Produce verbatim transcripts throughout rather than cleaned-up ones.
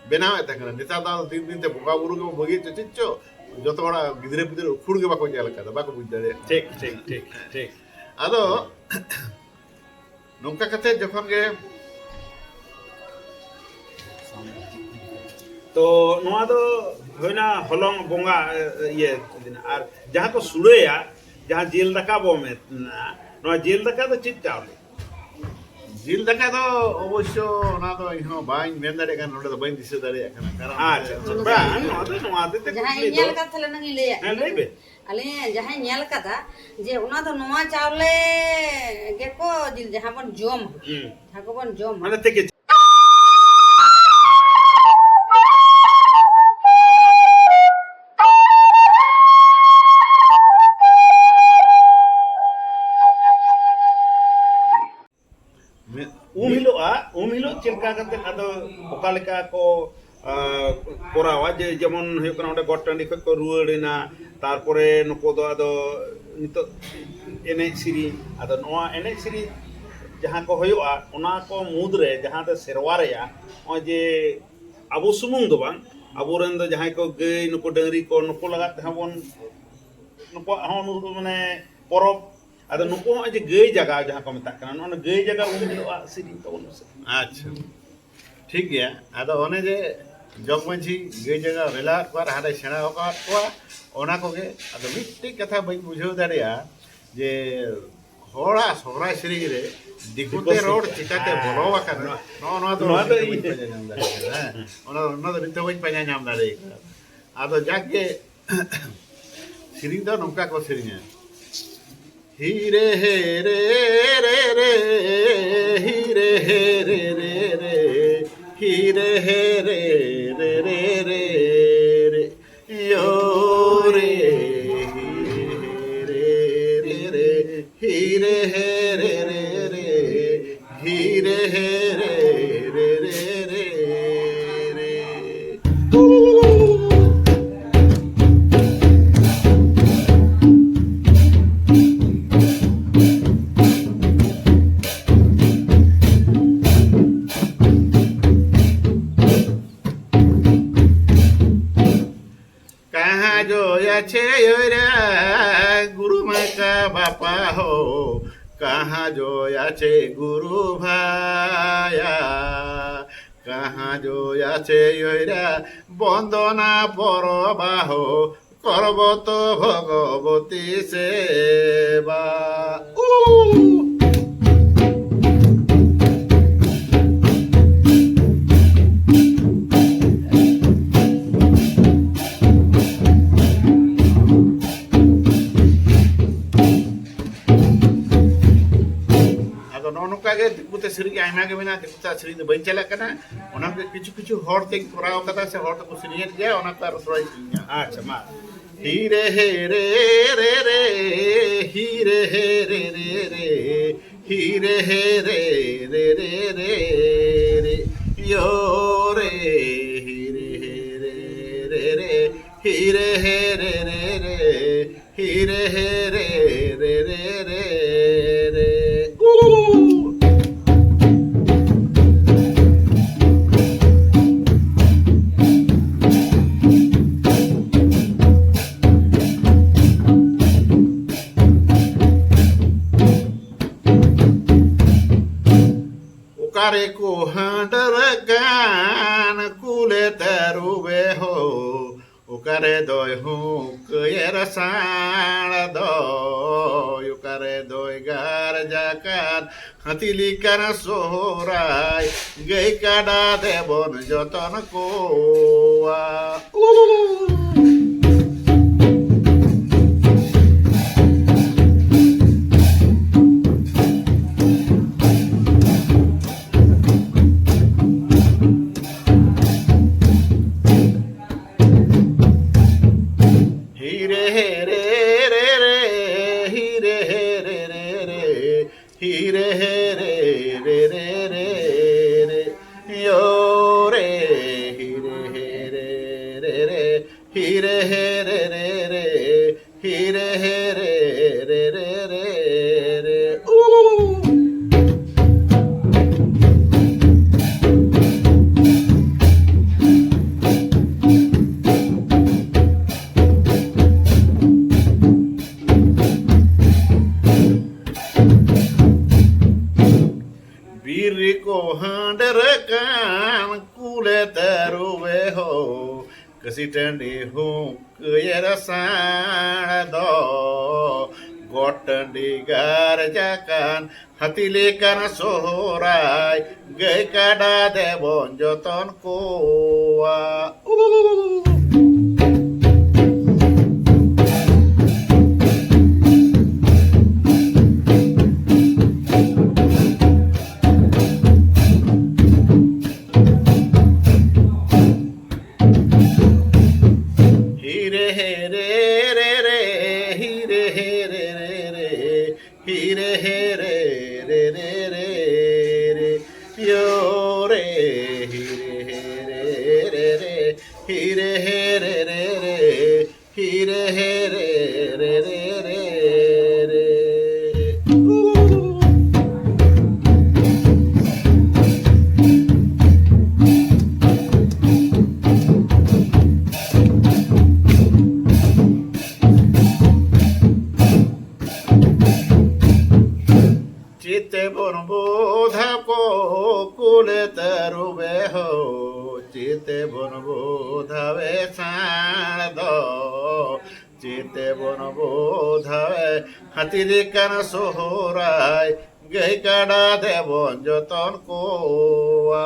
ᱵᱮᱱᱟᱣᱮᱫ ᱛᱟᱦᱮᱸ ᱠᱟᱱᱟ᱾ ᱱᱮᱛᱟᱨ ᱫᱚ ᱟᱫᱚ ᱫᱤᱱ ᱫᱤᱱ ᱛᱮ ᱵᱚᱸᱜᱟ ᱵᱩᱨᱩ ᱜᱮᱵᱚᱱ ᱵᱟᱹᱜᱤᱭᱮᱫ ᱪᱚ ᱪᱮᱫ ᱪᱚ, ᱡᱚᱛᱚ ᱦᱚᱲᱟᱜ ᱜᱤᱫᱽᱨᱟᱹ ᱯᱤᱫᱽᱨᱟᱹ ᱩᱠᱷᱩᱲ ᱜᱮ ᱵᱟᱠᱚ ᱧᱮᱞ ᱟᱠᱟᱫᱟ, ᱵᱟᱠᱚ ᱵᱩᱡᱽ ᱫᱟᱲᱮᱭᱟᱜ ᱠᱟᱱᱟ᱾ ᱴᱷᱤᱠ ᱴᱷᱤᱠ ᱴᱷᱤᱠ ᱴᱷᱤᱠ᱾ ᱟᱫᱚ ᱱᱚᱝᱠᱟ ᱠᱟᱛᱮ ᱡᱚᱠᱷᱚᱱ ᱜᱮ ᱛᱚ ᱱᱚᱣᱟ ᱫᱚ ᱦᱩᱭᱱᱟ ᱦᱚᱞᱚᱝ ᱵᱚᱸᱜᱟ, ᱮ, ᱤᱭᱟᱹ ᱫᱤᱱ᱾ ᱟᱨ ᱡᱟᱦᱟᱸ ᱠᱚ ᱥᱩᱲᱟᱹᱭᱟ, ᱡᱟᱦᱟᱸ ᱡᱤᱞ ᱫᱟᱠᱟ ᱵᱚ ᱢᱮᱛᱟᱜᱼᱟ, ᱱᱚᱣᱟ ᱡᱤᱞ ᱫᱟᱠᱟ ᱫᱚ ᱪᱮᱫ ᱪᱟᱣᱞᱮ? ᱡᱤᱞ ᱫᱟᱠᱟ ᱫᱚ ᱚᱵᱚᱥᱥᱚ ᱚᱱᱟ ᱫᱚ ᱤᱧᱦᱚᱸ ᱵᱟᱹᱧ ᱢᱮᱱ ᱫᱟᱲᱮᱭᱟᱜ ᱠᱟᱱᱟ, ᱱᱚᱰᱮ ᱫᱚ ᱵᱟᱹᱧ ᱫᱤᱥᱟᱹ ᱫᱟᱲᱮᱭᱟᱜ ᱠᱟᱱᱟ, ᱠᱟᱨᱚᱱ ᱟᱪᱪᱷᱟ ᱟᱪᱪᱷᱟ, ᱵᱟᱝ, ᱱᱚᱣᱟ ᱫᱚ, ᱱᱚᱣᱟ ᱦᱚᱛᱮᱡ ᱛᱮ ᱡᱟᱦᱟᱸᱭ ᱠᱩᱠᱞᱤ ᱫᱚ᱾ ᱧᱮᱞ ᱟᱠᱟᱫ ᱛᱟᱦᱞᱮ ᱚᱱᱟᱜᱤᱧ ᱞᱟᱹᱭᱟᱜ ᱦᱮᱸ, ᱠᱟᱱᱟ᱾ ᱞᱟᱹᱭ ᱵᱮᱱ᱾ ᱟᱹᱞᱤᱧ ᱡᱟᱦᱟᱸᱭ ᱧᱮᱞ ᱟᱠᱟᱫᱟ, ᱡᱮ ᱚᱱᱟ ᱫᱚ ᱱᱚᱣᱟ ᱪᱟᱣᱞᱮ ᱜᱮᱠᱚ ᱡᱤᱞ, ᱡᱟᱦᱟᱸ ᱵᱚᱱ ᱡᱚᱢᱟ, ᱦᱩᱸ᱾ ᱡᱟᱦᱟᱸ ᱠᱚᱵᱚᱱ ᱡᱚᱢᱟ᱾ ᱢᱟᱱᱮ ᱛᱮᱠᱮ ᱢᱤᱫ ᱩᱢ ᱦᱤᱞᱳᱜᱼᱟ, ᱩᱢ ᱦᱤᱞᱳᱜ ᱪᱮᱫ ᱞᱮᱠᱟ ᱠᱟᱛᱮ ᱟᱫᱚ ᱚᱠᱟ ᱞᱮᱠᱟ ᱠᱚ, ᱟ, ᱠᱚᱨᱟᱣᱟ? ᱡᱮ ᱡᱮᱢᱚᱱ ᱦᱩᱭᱩᱜ ᱠᱟᱱᱟ, ᱚᱸᱰᱮ ᱜᱚᱴ ᱴᱟᱺᱰᱤ ᱠᱷᱚᱱ ᱠᱚ ᱨᱩᱣᱟᱹᱲ ᱮᱱᱟ, ᱛᱟᱨᱯᱚᱨᱮ ᱱᱩᱠᱩ ᱫᱚ ᱟᱫᱚ ᱱᱤᱛᱚᱜ ᱮᱱᱮᱡ ᱥᱮᱨᱮᱧ, ᱟᱫᱚ ᱱᱚᱣᱟ ᱮᱱᱮᱡ ᱥᱮᱨᱮᱧ ᱡᱟᱦᱟᱸ ᱠᱚ ᱦᱩᱭᱩᱜᱼᱟ, ᱚᱱᱟ ᱠᱚ ᱢᱩᱫᱽᱨᱮ ᱡᱟᱦᱟᱸ ᱫᱚ ᱥᱮᱨᱣᱟ ᱨᱮᱭᱟᱜ ᱱᱚᱜᱼᱚᱭ ᱡᱮ ᱟᱵᱚ ᱥᱩᱢᱩᱝ ᱫᱚ ᱵᱟᱝ, ᱟᱵᱚᱨᱮᱱ ᱫᱚ ᱡᱟᱦᱟᱸᱭ ᱠᱚ ᱜᱟᱹᱭ, ᱱᱩᱠᱩ ᱰᱟᱹᱝᱨᱤ ᱠᱚ, ᱱᱩᱠᱩ ᱞᱟᱜᱟᱫ ᱛᱮᱦᱚᱸ ᱵᱚᱱ, ᱱᱩᱠᱩᱣᱟᱜ ᱦᱚᱸ ᱱᱩᱠᱩ ᱢᱟᱱᱮ ᱯᱚᱨᱚᱵᱽ᱾ ᱟᱫᱚ ᱱᱩᱠᱩ ᱦᱚᱸ ᱡᱮ ᱜᱟᱹᱭ ᱡᱟᱜᱟᱣ ᱡᱟᱦᱟᱸ ᱠᱚ ᱢᱮᱛᱟᱜ ᱠᱟᱱᱟ, ᱱᱚᱜᱼᱚ ᱱᱚᱣᱟ ᱜᱟᱹᱭ ᱡᱟᱜᱟᱣ ᱩᱢ ᱦᱤᱞᱳᱜ ᱥᱮᱨᱮᱧ ᱛᱟᱵᱚᱱ ᱢᱮᱥᱮ᱾ ᱟᱪᱪᱷᱟ, ᱴᱷᱤᱠ ᱜᱮᱭᱟ᱾ ᱟᱫᱚ ᱚᱱᱮ ᱡᱮ ᱡᱚᱜᱽ ᱢᱟᱹᱡᱷᱤ ᱜᱟᱹᱭ ᱡᱟᱜᱟᱣ ᱨᱮᱞᱟ ᱟᱫ ᱠᱚᱣᱟ, ᱦᱟᱸᱰᱮ ᱥᱮᱬᱟ ᱟᱠᱟᱫ ᱠᱚᱣᱟ, ᱚᱱᱟ ᱠᱚᱜᱮ᱾ ᱟᱫᱚ ᱢᱤᱫᱴᱮᱡ ᱠᱟᱛᱷᱟ ᱵᱟᱹᱧ ᱵᱩᱡᱷᱟᱹᱣ ᱫᱟᱲᱮᱭᱟᱜᱼᱟ ᱡᱮ ᱦᱚᱲᱟᱜ ᱥᱚᱦᱨᱟᱭ ᱥᱮᱨᱮᱧ ᱨᱮ ᱫᱤᱠᱩ ᱛᱮ ᱨᱚᱲ ᱪᱤᱠᱟᱹᱛᱮ ᱵᱚᱞᱚ ᱟᱠᱟᱱᱟ, ᱱᱚᱜᱼᱚ ᱱᱚᱣᱟ ᱫᱚ ᱱᱚᱣᱟ ᱫᱚ ᱤᱧ ᱫᱚ ᱵᱟᱹᱧ ᱤᱧ ᱯᱟᱸᱡᱟ ᱧᱟᱢ ᱫᱟᱲᱮᱭᱟᱜ ᱠᱟᱱᱟ᱾ ᱦᱮᱸ, ᱚᱱᱟ, ᱚᱱᱟ ᱫᱚ ᱱᱤᱛ ᱦᱚᱸ ᱵᱟᱹᱧ ᱯᱟᱸᱡᱟ ᱧᱟᱢ ᱫᱟᱲᱮᱭᱟᱜ ᱠᱟᱱᱟ᱾ ᱟᱫᱚ ᱡᱟᱠ ᱜᱮ, ᱥᱮᱨᱮᱧ ᱫᱚ ᱱᱚᱝᱠᱟ ᱠᱚ ᱥᱮᱨᱮᱧᱟ᱾ ᱦᱤᱨᱮ ᱦᱮᱨᱮ ᱨᱮ ᱨᱮ, ᱦᱤᱨᱮ ᱦᱮᱨᱮ ᱨᱮ ᱨᱮ, ᱦᱤᱨᱮ ᱦᱮᱨᱮ ᱨᱮ ᱨᱮ ᱨᱮ, ᱭᱳ ᱨᱮ, ᱦᱤᱨᱮ ᱦᱮᱨᱮ ᱨᱮ ᱨᱮ, ᱦᱤᱨᱮ ᱦᱮᱨᱮ ᱨᱮ ᱨᱮ, ᱦᱤᱨᱮ ᱦᱮᱨᱮ ᱨᱮ ᱨᱮ ᱨᱮ ᱨᱮ᱾ আছে ওইরা গুরু মাতা বাপা হো, কাহা জয় আছে গুরু ভায়া, কাহা জয় আছে ওইরা বন্দনা পরবাহ, করব তো ভগবতী সেবা। উ! ᱟᱫᱚ ᱱᱚᱜᱼᱚ ᱱᱚᱝᱠᱟ ᱜᱮ ᱫᱤᱠᱩ ᱛᱮ ᱥᱮᱨᱮᱧ ᱟᱭᱢᱟ ᱜᱮ ᱢᱮᱱᱟᱜᱼᱟ, ᱫᱤᱠᱩ ᱛᱮ ᱥᱮᱨᱮᱧ ᱫᱚ ᱵᱟᱹᱧ ᱪᱟᱞᱟᱜ ᱠᱟᱱᱟ᱾ ᱚᱱᱟ ᱜᱮ ᱠᱤᱪᱷᱩ ᱠᱤᱪᱷᱩ ᱦᱚᱲ ᱛᱮᱧ ᱠᱚᱨᱟᱣ ᱠᱟᱫᱟ ᱥᱮ ᱦᱚᱲ ᱛᱮᱠᱚ ᱥᱮᱨᱮᱧᱮᱫ ᱜᱮᱭᱟ, ᱚᱱᱟ ᱠᱚ ᱟᱨᱚ ᱛᱷᱚᱲᱟᱧ ᱥᱮᱨᱮᱧᱟ᱾ ᱟᱪᱪᱷᱟ, ᱢᱟ᱾ ᱦᱤᱨᱮ ᱦᱮᱨᱮ ᱨᱮ ᱨᱮ, ᱦᱤᱨᱮ ᱦᱮᱨᱮ ᱨᱮ ᱨᱮ, ᱦᱤᱨᱮ ᱦᱮᱨᱮ ᱨᱮ ᱨᱮ ᱨᱮ ᱨᱮ, ᱭᱳ ᱨᱮ, ᱦᱤᱨᱮ ᱦᱮᱨᱮ ᱨᱮ ᱨᱮ, ᱦᱤᱨᱮ ᱦᱮᱨᱮ ᱨᱮ ᱨᱮ, ᱦᱤᱨᱮ ᱦᱮᱨᱮ ᱨᱮ ᱨᱮ ᱨᱮ ᱨᱮ᱾ ᱩ! ᱚᱠᱟᱨᱮ ᱠᱚ ᱦᱟᱺᱰᱟᱹᱨ ᱟᱠᱟᱱ ᱠᱩᱞᱮ ᱛᱟᱹᱨᱩᱵᱮ ᱦᱳ? ᱚᱠᱟᱨᱮ ᱫᱚᱭ ᱦᱩᱸᱠᱟᱹᱭᱮᱨ ᱥᱟᱬ ᱫᱚᱭ? ᱚᱠᱟᱨᱮ ᱫᱚᱭ ᱜᱟᱨᱡᱟᱠᱟᱱ ᱦᱟᱹᱛᱤ ᱞᱮᱠᱟᱱ ᱥᱚᱦᱨᱟᱭ? ᱜᱟᱹᱭ ᱠᱟᱰᱟ ᱫᱮᱵᱚᱱ ᱡᱚᱛᱚᱱ ᱠᱚᱣᱟ᱾ ᱦᱤᱨᱮ ᱦᱮᱨᱮ ᱨᱮ ᱨᱮ, ᱦᱤᱨᱮ ᱦᱮᱨᱮ ᱨᱮ ᱨᱮ, ᱦᱤᱨᱮ ᱦᱮᱨᱮ ᱨᱮ ᱨᱮ ᱨᱮ, ᱭᱳ ᱨᱮ, ᱦᱤᱨᱮ ᱦᱮᱨᱮ ᱨᱮ ᱨᱮ, ᱞᱮ ᱛᱟᱹᱨᱩᱵᱮ ᱦᱳ, ᱠᱟᱹᱥᱤ ᱴᱟᱺᱰᱤ ᱦᱩᱸᱠᱟᱹᱭᱮᱨ ᱥᱟᱬ ᱫᱚ, ᱜᱚᱴ ᱴᱟᱺᱰᱤ ᱜᱟᱨᱡᱟ ᱠᱟᱱ, ᱦᱟᱹᱛᱤ ᱞᱮᱠᱟᱱ ᱥᱚᱦᱨᱟᱭ, ᱜᱟᱹᱭ ᱠᱟᱰᱟ ᱫᱮᱵᱚᱱ ᱡᱚᱛᱚᱱ ᱠᱚᱣᱟ᱾ ᱦᱤᱨᱮ ᱦᱮᱨᱮ ᱨᱮ ᱨᱮ, ᱦᱤᱨᱮ ᱦᱮᱨᱮ ᱨᱮ ᱨᱮ, ᱦᱤᱨᱮ ᱦᱮᱨᱮ ᱨᱮ ᱨᱮ ᱨᱮ ᱨᱮ, ᱭᱳ ᱨᱮ ᱦᱤᱨᱮ ᱦᱮᱨᱮ ᱨᱮ ᱨᱮ, ᱦᱤᱨᱮ ᱦᱮᱨᱮ ᱨᱮ ᱨᱮ, ᱦᱤᱨᱮ ᱦᱮᱨᱮ ᱨᱮ ᱨᱮ ᱨᱮ ᱨᱮ᱾ ᱪᱮᱫ ᱛᱮᱵᱚᱱ ᱵᱳᱫᱷᱟ ᱠᱚ ᱠᱩᱞᱮ ᱛᱟᱹᱨᱩᱵᱮ ᱦᱳ, ᱪᱮᱫ ᱛᱮᱵᱚᱱ ᱵᱳᱫᱷᱟᱣᱮ ᱥᱟᱬ ᱫᱚ, ᱪᱮᱫ ᱛᱮᱵᱚᱱ ᱵᱳᱫᱷᱟᱣᱮ ᱦᱟᱹᱛᱤ ᱞᱮᱠᱟᱱ ᱥᱚᱦᱨᱟᱭ, ᱜᱟᱹᱭ ᱠᱟᱰᱟ ᱫᱮᱵᱚᱱ ᱡᱚᱛᱚᱱ ᱠᱚᱣᱟ᱾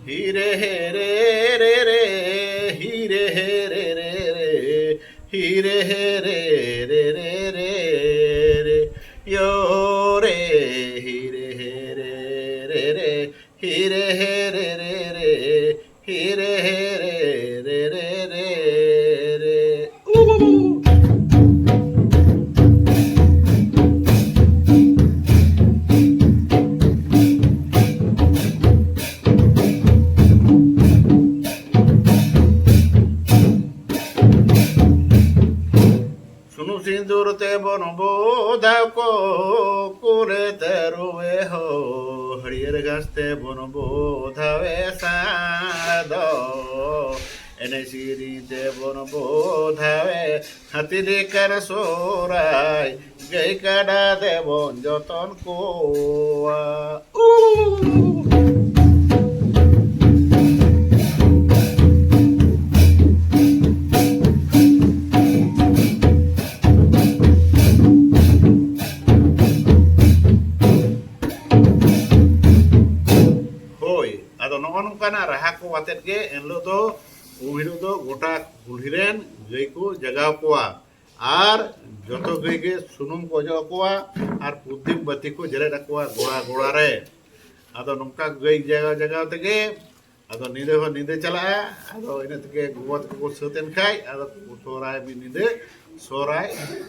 ᱦᱤᱨᱮ ᱦᱮᱨᱮ ᱨᱮ ᱨᱮ, ᱦᱤᱨᱮ ᱦᱮᱨᱮ ᱨᱮ ᱨᱮ, ᱦᱤᱨᱮ ᱦᱮᱨᱮ ᱨᱮ ᱨᱮ ᱨᱮ ᱨᱮ, ᱭᱳ ᱨᱮ ᱦᱤᱨᱮ ᱦᱮᱨᱮ ᱨᱮ ᱨᱮ, ᱦᱤᱨᱮ ᱦᱮᱨᱮ ᱨᱮ ᱨᱮ, ᱦᱤᱨᱮ ᱦᱮᱨᱮ ᱨᱮ ᱨᱮ ᱨᱮ ᱨᱮ᱾ ᱥᱩᱱᱩᱢ ᱥᱤᱸᱫᱩᱨ ᱛᱮᱵᱚᱱ ᱵᱳᱫᱷᱟ ᱠᱚ ᱠᱩᱞᱮ ᱛᱟᱹᱨᱩᱵᱮ ᱦᱳ, ᱦᱟᱹᱨᱭᱟᱹᱲ ᱛᱮᱵᱚᱱ ᱵᱚᱫᱷᱟᱣᱮ ᱥᱟᱫᱚ, ᱮᱱᱮᱡ ᱥᱮᱨᱮᱧ ᱛᱮᱵᱚᱱ ᱵᱚᱫᱷᱟᱣᱮ ᱦᱟᱹᱛᱤ ᱞᱮᱠᱟᱱ ᱥᱚᱦᱨᱟᱭ, ᱜᱟᱹᱭ ᱠᱟᱰᱟ ᱛᱮᱵᱚᱱ ᱡᱚᱛᱚᱱ ᱠᱚᱣᱟ᱾ ᱩ! ᱦᱳᱭ, ᱟᱫᱚ ᱱᱚᱜᱼᱚ ᱱᱚᱝᱠᱟᱱᱟᱜ ᱨᱟᱦᱟ ᱠᱚ ᱟᱛᱮᱫ ᱜᱮ ᱮᱱᱦᱤᱞᱳᱜ ᱫᱚ, ᱩᱢ ᱦᱤᱞᱳᱜ ᱫᱚ ᱜᱚᱴᱟ ᱠᱩᱞᱦᱤ ᱨᱮᱱ ᱜᱟᱹᱭ ᱠᱚ ᱡᱟᱜᱟᱣ ᱠᱚᱣᱟ᱾ ᱟᱨ ᱡᱚᱛᱚ ᱜᱟᱹᱭ ᱜᱮ ᱥᱩᱱᱩᱢ ᱠᱚ ᱚᱡᱚᱜ ᱟᱠᱚᱣᱟ ᱟᱨ ᱯᱩᱨᱫᱤᱢ ᱵᱟᱹᱛᱤ ᱠᱚ ᱡᱮᱨᱮᱫ ᱟᱠᱚᱣᱟ ᱜᱚᱲᱟ ᱜᱚᱲᱟ ᱨᱮ᱾ ᱟᱫᱚ ᱱᱚᱝᱠᱟ ᱜᱟᱹᱭ ᱡᱟᱜᱟᱣ ᱡᱟᱜᱟᱣ ᱛᱮᱜᱮ ᱟᱫᱚ ᱧᱤᱫᱟᱹ ᱦᱚᱸ ᱧᱤᱫᱟᱹ ᱪᱟᱞᱟᱜᱼᱟ᱾ ᱟᱫᱚ ᱤᱱᱟᱹ ᱛᱮᱜᱮ ᱜᱚᱜᱚ ᱛᱟᱠᱚ ᱠᱚ ᱥᱟᱹᱛ ᱮᱱ ᱠᱷᱟᱡ ᱟᱫᱚ ᱥᱚᱦᱨᱟᱭ ᱢᱤᱫ ᱧᱤᱫᱟᱹ ᱥᱚᱦᱨᱟᱭ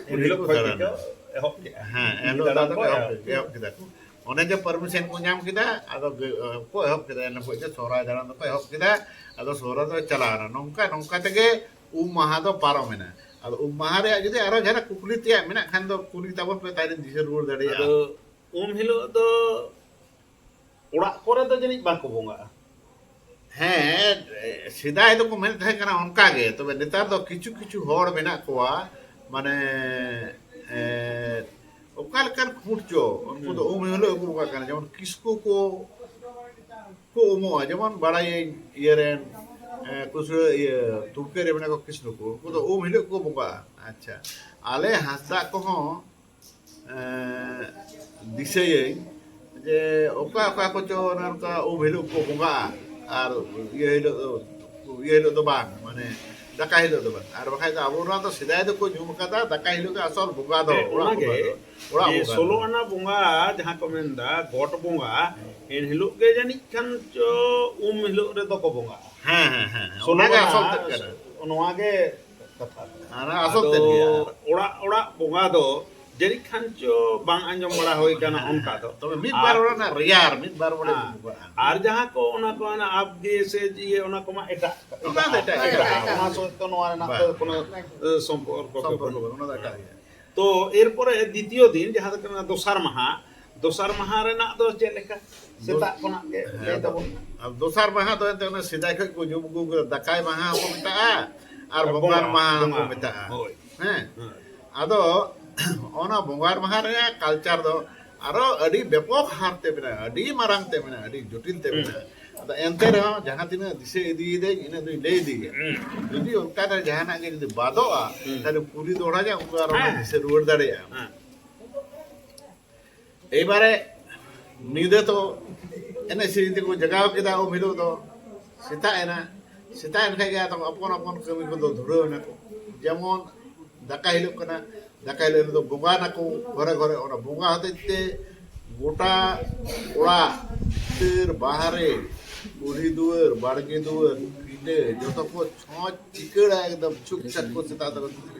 ᱮᱱ ᱦᱤᱞᱳᱜ ᱠᱚ ᱠᱷᱚᱡ ᱫᱟᱬᱟᱱᱟ᱾ ᱜᱮᱠᱚ ᱮᱦᱚᱵ ᱠᱮᱜᱼᱟ᱾ ᱦᱮᱸ, ᱮᱱ ᱦᱤᱞᱳᱜ ᱫᱟᱬᱟᱱ ᱫᱚ ᱠᱚ ᱮᱦᱚᱵ ᱮᱦᱚᱵ ᱠᱮᱫᱟ᱾ ᱮᱦᱚᱵ ᱠᱮᱫᱟ ᱠᱚ᱾ ᱚᱱᱮ ᱡᱮ ᱯᱟᱨᱢᱤᱥᱚᱱ ᱠᱚ ᱧᱟᱢ ᱠᱮᱫᱟ, ᱟᱫᱚ ᱜᱟᱹ-, ᱠᱚ ᱮᱦᱚᱵ ᱠᱮᱫᱟ, ᱮᱱ ᱦᱤᱞᱳᱜ ᱠᱷᱚᱡ ᱜᱮ ᱥᱚᱦᱨᱟᱭ ᱫᱟᱬᱟᱱ ᱫᱚᱠᱚ ᱮᱦᱚᱵ ᱠᱮᱫᱟ᱾ ᱟᱫᱚ ᱥᱚᱦᱨᱟᱭ ᱫᱚ ᱪᱟᱞᱟᱣ ᱮᱱᱟ᱾ ᱱᱚᱝᱠᱟ ᱱᱚᱝᱠᱟ ᱛᱮᱜᱮ ᱩᱢ ᱢᱟᱦᱟ ᱫᱚ ᱯᱟᱨᱚᱢ ᱮᱱᱟ᱾ ᱟᱫᱚ ᱩᱢ ᱢᱟᱦᱟ ᱨᱮᱭᱟᱜ ᱡᱩᱫᱤ ᱟᱨᱚ ᱡᱟᱦᱟᱱᱟᱜ ᱠᱩᱠᱞᱤ ᱛᱮᱭᱟᱜ ᱢᱮᱱᱟᱜ ᱠᱷᱟᱱ ᱫᱚ ᱠᱩᱞᱤ ᱛᱟᱵᱚᱱ ᱯᱮ, ᱛᱟᱦᱞᱮᱧ ᱫᱤᱥᱟᱹ ᱨᱩᱣᱟᱹᱲ ᱫᱟᱲᱮᱭᱟᱜᱼᱟ᱾ ᱟᱫᱚ ᱩᱢ ᱦᱤᱞᱳᱜ ᱫᱚ ᱚᱲᱟᱜ ᱠᱚᱨᱮ ᱫᱚ ᱡᱟᱹᱱᱤᱡ ᱵᱟᱠᱚ ᱵᱚᱸᱜᱟᱜᱼᱟ᱾ ᱦᱮᱸ, ᱥᱮᱫᱟᱭ ᱫᱚᱠᱚ ᱢᱮᱱᱮᱫ ᱛᱟᱦᱮᱸ ᱠᱟᱱᱟ ᱚᱱᱠᱟ ᱜᱮ, ᱛᱚᱵᱮ ᱱᱮᱛᱟᱨ ᱫᱚ ᱠᱤᱪᱷᱩ ᱠᱤᱪᱷᱩ ᱦᱚᱲ ᱢᱮᱱᱟᱜ ᱠᱚᱣᱟ, ᱢᱟᱱᱮ, ᱮ, ᱚᱠᱟ ᱞᱮᱠᱟᱱ ᱠᱷᱩᱸᱴ ᱪᱚ, ᱩᱱᱠᱩ ᱫᱚ ᱦᱩᱸ᱾ ᱩᱢ ᱦᱤᱞᱳᱜ ᱜᱮᱠᱚ ᱵᱚᱸᱜᱟᱜ ᱠᱟᱱᱟ᱾ ᱡᱮᱢᱚᱱ ᱠᱤᱥᱠᱩ ᱠᱚ, ᱠᱚ ᱩᱢᱩᱜᱼᱟ, ᱡᱮᱢᱚᱱ ᱵᱟᱲᱟᱭᱟᱹᱧ ᱤᱭᱟᱹ ᱨᱮᱱ, ᱮ, ᱠᱩᱥᱲᱟᱹ, ᱤᱭᱟᱹ, ᱛᱩᱲᱠᱟᱹ ᱨᱮ ᱢᱮᱱᱟᱜ ᱠᱚ ᱠᱤᱥᱠᱩ ᱠᱚ, ᱩᱱᱠᱩ ᱫᱚ ᱩᱢ ᱦᱤᱞᱳᱜ ᱠᱚ ᱵᱚᱸᱜᱟᱜᱼᱟ᱾ ᱟᱪᱪᱷᱟ, ᱟᱞᱮ ᱦᱟᱸᱥᱫᱟ ᱠᱚᱦᱚᱸ, ᱮ, ᱫᱤᱥᱟᱹᱭᱟᱹᱧ ᱡᱮ ᱚᱠᱟ ᱚᱠᱟ ᱠᱚᱪᱚ ᱚᱱᱮ ᱚᱱᱠᱟ ᱩᱢ ᱦᱤᱞᱳᱜ ᱠᱚ ᱵᱚᱸᱜᱟᱜᱼᱟ, ᱟᱨ ᱤᱭᱟᱹ ᱦᱤᱞᱳᱜ ᱫᱚ, ᱤᱭᱟᱹ ᱦᱤᱞᱳᱜ ᱫᱚ ᱵᱟᱝ, ᱢᱟᱱᱮ ᱫᱟᱠᱟ ᱦᱤᱞᱳᱜ ᱫᱚ ᱵᱟᱝ᱾ ᱟᱨ ᱵᱟᱠᱷᱟᱡ ᱫᱚ ᱟᱵᱚ ᱱᱚᱣᱟ ᱫᱚ ᱥᱮᱫᱟᱭ ᱫᱚᱠᱚ ᱧᱩᱢ ᱟᱠᱟᱫᱟ ᱫᱟᱠᱟ ᱦᱤᱞᱳᱜ ᱜᱮ ᱟᱥᱚᱞ ᱵᱚᱸᱜᱟ ᱫᱚ, ᱦᱮᱸ, ᱚᱲᱟᱜ ᱚᱱᱟᱜᱮ, ᱵᱚᱸᱜᱟ ᱫᱚ, ᱚᱲᱟᱜ ᱡᱮ ᱵᱚᱸᱜᱟ ᱫᱚ᱾ ᱥᱳᱞᱳ ᱟᱱᱟ ᱵᱚᱸᱜᱟ ᱡᱟᱦᱟᱸ ᱠᱚ ᱢᱮᱱᱫᱟ ᱜᱚᱴ ᱵᱚᱸᱜᱟ, ᱮᱱ ᱦᱤᱞᱳᱜ ᱜᱮ ᱡᱟᱹᱱᱤᱡ ᱠᱷᱟᱱ ᱪᱚ ᱩᱢ ᱦᱤᱞᱳᱜ ᱨᱮᱫᱚ ᱠᱚ ᱵᱚᱸᱜᱟᱜᱼᱟ᱾ ᱦᱮᱸ, ᱦᱮᱸ, ᱦᱮᱸ, ᱥᱳᱞᱳ ᱚᱱᱟᱜᱮ ᱟᱱᱟ, ᱟᱥᱚᱞ ᱛᱮᱫ ᱠᱟᱱᱟ᱾ ᱱᱚᱣᱟ ᱜᱮ ᱠᱟᱛᱷᱟ᱾ ᱚᱱᱟ ᱟᱥᱚᱞ ᱟᱫᱚ ᱛᱮᱫ ᱜᱮ᱾ ᱚᱲᱟᱜ, ᱚᱲᱟᱜ ᱵᱚᱸᱜᱟ ᱫᱚ ᱡᱟᱹᱱᱤᱡ ᱠᱷᱟᱱ ᱪᱚ ᱵᱟᱝ ᱟᱸᱡᱚᱢ ᱵᱟᱲᱟ ᱦᱩᱭ ᱠᱟᱱᱟ ᱚᱱᱠᱟ ᱫᱚ᱾ ᱛᱚᱵᱮ ᱢᱤᱫ ᱟᱨ ᱵᱟᱨ ᱚᱲᱟᱜ ᱨᱮᱱᱟᱜ ᱨᱮᱭᱟᱨ, ᱢᱤᱫ ᱵᱟᱨ ᱚᱲᱟᱜ ᱦᱮᱸ᱾ ᱵᱚᱸᱜᱟᱜᱼᱟ᱾ ᱟᱨ ᱡᱟᱦᱟᱸ ᱠᱚ ᱚᱱᱟ ᱠᱚ ᱚᱱᱟ ᱟᱵᱜᱮ ᱥᱮ ᱤᱭᱟᱹ ᱚᱱᱟ ᱠᱚᱢᱟ ᱮᱴᱟᱜ, ᱚᱱᱟ ᱫᱚ ᱮᱴᱟᱜ ᱜᱮ᱾ ᱮᱴᱟᱜ, ᱮᱴᱟᱜ᱾ ᱚᱱᱟ ᱥᱚᱸᱜᱮ ᱛᱚ ᱱᱚᱣᱟ ᱨᱮᱱᱟᱜ ᱵᱟᱝ᱾ ᱫᱚ ᱠᱳᱱᱳ, ᱮ, ᱥᱚᱢᱯᱚᱨᱠᱚ ᱜᱮ ᱥᱚᱢᱯᱚᱨᱠᱚ ᱵᱟᱹᱱᱩᱜᱼᱟ᱾ ᱵᱟᱹᱱᱩᱜᱼᱟ, ᱚᱱᱟ ᱫᱚ ᱮᱴᱟᱜ ᱜᱮ᱾ ᱛᱚ ᱮᱨᱯᱚᱨᱮ ᱫᱤᱛᱤᱭᱚ ᱫᱤᱱ, ᱡᱟᱦᱟᱸ ᱫᱚ ᱠᱟᱱᱟ ᱫᱚᱥᱟᱨ ᱢᱟᱦᱟ, ᱫᱚᱥᱟᱨ ᱢᱟᱦᱟ ᱨᱮᱱᱟᱜ ᱫᱚ ᱪᱮᱫ ᱞᱮᱠᱟ? ᱥᱮᱛᱟᱜ ᱠᱷᱚᱱᱟᱜ ᱜᱮ ᱞᱟᱹᱭ ᱛᱟᱵᱚᱱ ᱢᱮ᱾ ᱟᱨ ᱫᱚᱥᱟᱨ ᱢᱟᱦᱟ ᱫᱚ ᱮᱱᱛᱮ ᱚᱱᱟ ᱥᱮᱫᱟᱭ ᱠᱷᱚᱱ ᱠᱚ ᱡᱚᱢ ᱟᱹᱜᱩ ᱠᱟᱫᱟ, ᱫᱟᱠᱟᱭ ᱢᱟᱦᱟ ᱦᱚᱸᱠᱚ ᱢᱮᱛᱟᱜᱼᱟ ᱟᱨ ᱟᱨ ᱵᱚᱸᱜᱟᱱ ᱵᱚᱸᱜᱟ, ᱢᱟᱦᱟ ᱦᱚᱸᱠᱚ ᱵᱚᱸᱜᱟ, ᱢᱮᱛᱟᱜᱼᱟ᱾ ᱦᱳᱭ᱾ ᱦᱮᱸ, ᱦᱮᱸ᱾ ᱟᱫᱚ ᱚᱱᱟ ᱵᱚᱸᱜᱟᱱ ᱢᱟᱦᱟ ᱨᱮᱭᱟᱜ ᱠᱟᱞᱪᱟᱨ ᱫᱚ ᱟᱨᱚ ᱟᱹᱰᱤ ᱵᱮᱯᱚᱠ ᱦᱟᱨ ᱛᱮ ᱢᱮᱱᱟᱜᱼᱟ, ᱟᱹᱰᱤ ᱢᱟᱨᱟᱝ ᱛᱮ ᱢᱮᱱᱟᱜᱼᱟ, ᱟᱹᱰᱤ ᱡᱚᱴᱤᱞ ᱛᱮ ᱦᱩᱸ᱾ ᱢᱮᱱᱟᱜᱼᱟ᱾ ᱟᱫᱚ ᱮᱱᱛᱮ ᱨᱮᱦᱚᱸ ᱡᱟᱦᱟᱸ ᱛᱤᱱᱟᱹᱜ ᱫᱤᱥᱟᱹ ᱤᱫᱤᱭᱮᱫᱟᱹᱧ ᱤᱱᱟᱹᱜ ᱫᱩᱧ ᱞᱟᱹᱭ ᱤᱫᱤᱭᱟ᱾ ᱦᱩᱸ᱾ ᱡᱩᱫᱤ ᱚᱱᱠᱟ ᱨᱮ ᱡᱟᱦᱟᱱᱟᱜ ᱜᱮ ᱡᱩᱫᱤ ᱵᱟᱫᱚᱜᱼᱟ, ᱦᱩᱸ᱾ ᱛᱟᱦᱞᱮ ᱠᱩᱞᱤ ᱫᱚᱦᱲᱟ ᱜᱮ ᱩᱱᱠᱩ ᱟᱨ ᱚᱱᱟ ᱦᱮᱸ᱾ ᱫᱤᱥᱟᱹ ᱨᱩᱣᱟᱹᱲ ᱫᱟᱲᱮᱭᱟᱜᱼᱟ᱾ ᱦᱮᱸ᱾ ᱮᱭᱵᱟᱨᱮ ᱧᱤᱫᱟᱹ ᱛᱚ ᱮᱱᱮᱡ ᱥᱮᱨᱮᱧ ᱛᱮᱠᱚ ᱡᱟᱜᱟᱣ ᱠᱮᱫᱟ᱾ ᱩᱢ ᱦᱤᱞᱳᱜ ᱫᱚ ᱥᱮᱛᱟᱜ ᱮᱱᱟ, ᱥᱮᱛᱟᱜ ᱮᱱ ᱠᱷᱟᱡ ᱜᱮ ᱟᱫᱚ ᱟᱯᱚᱱ ᱟᱯᱚᱱ ᱠᱟᱹᱢᱤ ᱠᱚᱫᱚ ᱫᱷᱩᱨᱟᱹᱣ ᱮᱱᱟ ᱠᱚ᱾ ᱡᱮᱢᱚᱱ ᱫᱟᱠᱟ ᱦᱤᱞᱳᱜ ᱠᱟᱱᱟ, ᱫᱟᱠᱟ ᱦᱤᱞᱳᱜ ᱨᱮᱫᱚ ᱵᱚᱸᱜᱟᱱᱟᱠᱚ ᱜᱷᱚᱨᱮ ᱜᱷᱚᱨᱮ᱾ ᱚᱱᱟ ᱵᱚᱸᱜᱟ ᱦᱚᱛᱮᱡ ᱛᱮ ᱜᱚᱴᱟ ᱚᱲᱟᱜ, ᱵᱷᱤᱛᱟᱹᱨ ᱵᱟᱦᱨᱮ, ᱠᱩᱞᱦᱤ ᱫᱩᱣᱟᱹᱨ, ᱵᱟᱲᱜᱮ ᱫᱩᱣᱟᱹᱨ, ᱯᱤᱸᱰᱟᱹ, ᱡᱚᱛᱚ ᱠᱚ ᱪᱷᱚᱸᱪ ᱪᱤᱠᱟᱹᱲᱟ ᱮᱠᱫᱚᱢ ᱪᱷᱩᱠ ᱪᱷᱟᱠ ᱠᱚ ᱥᱮᱛᱟᱜ ᱫᱚ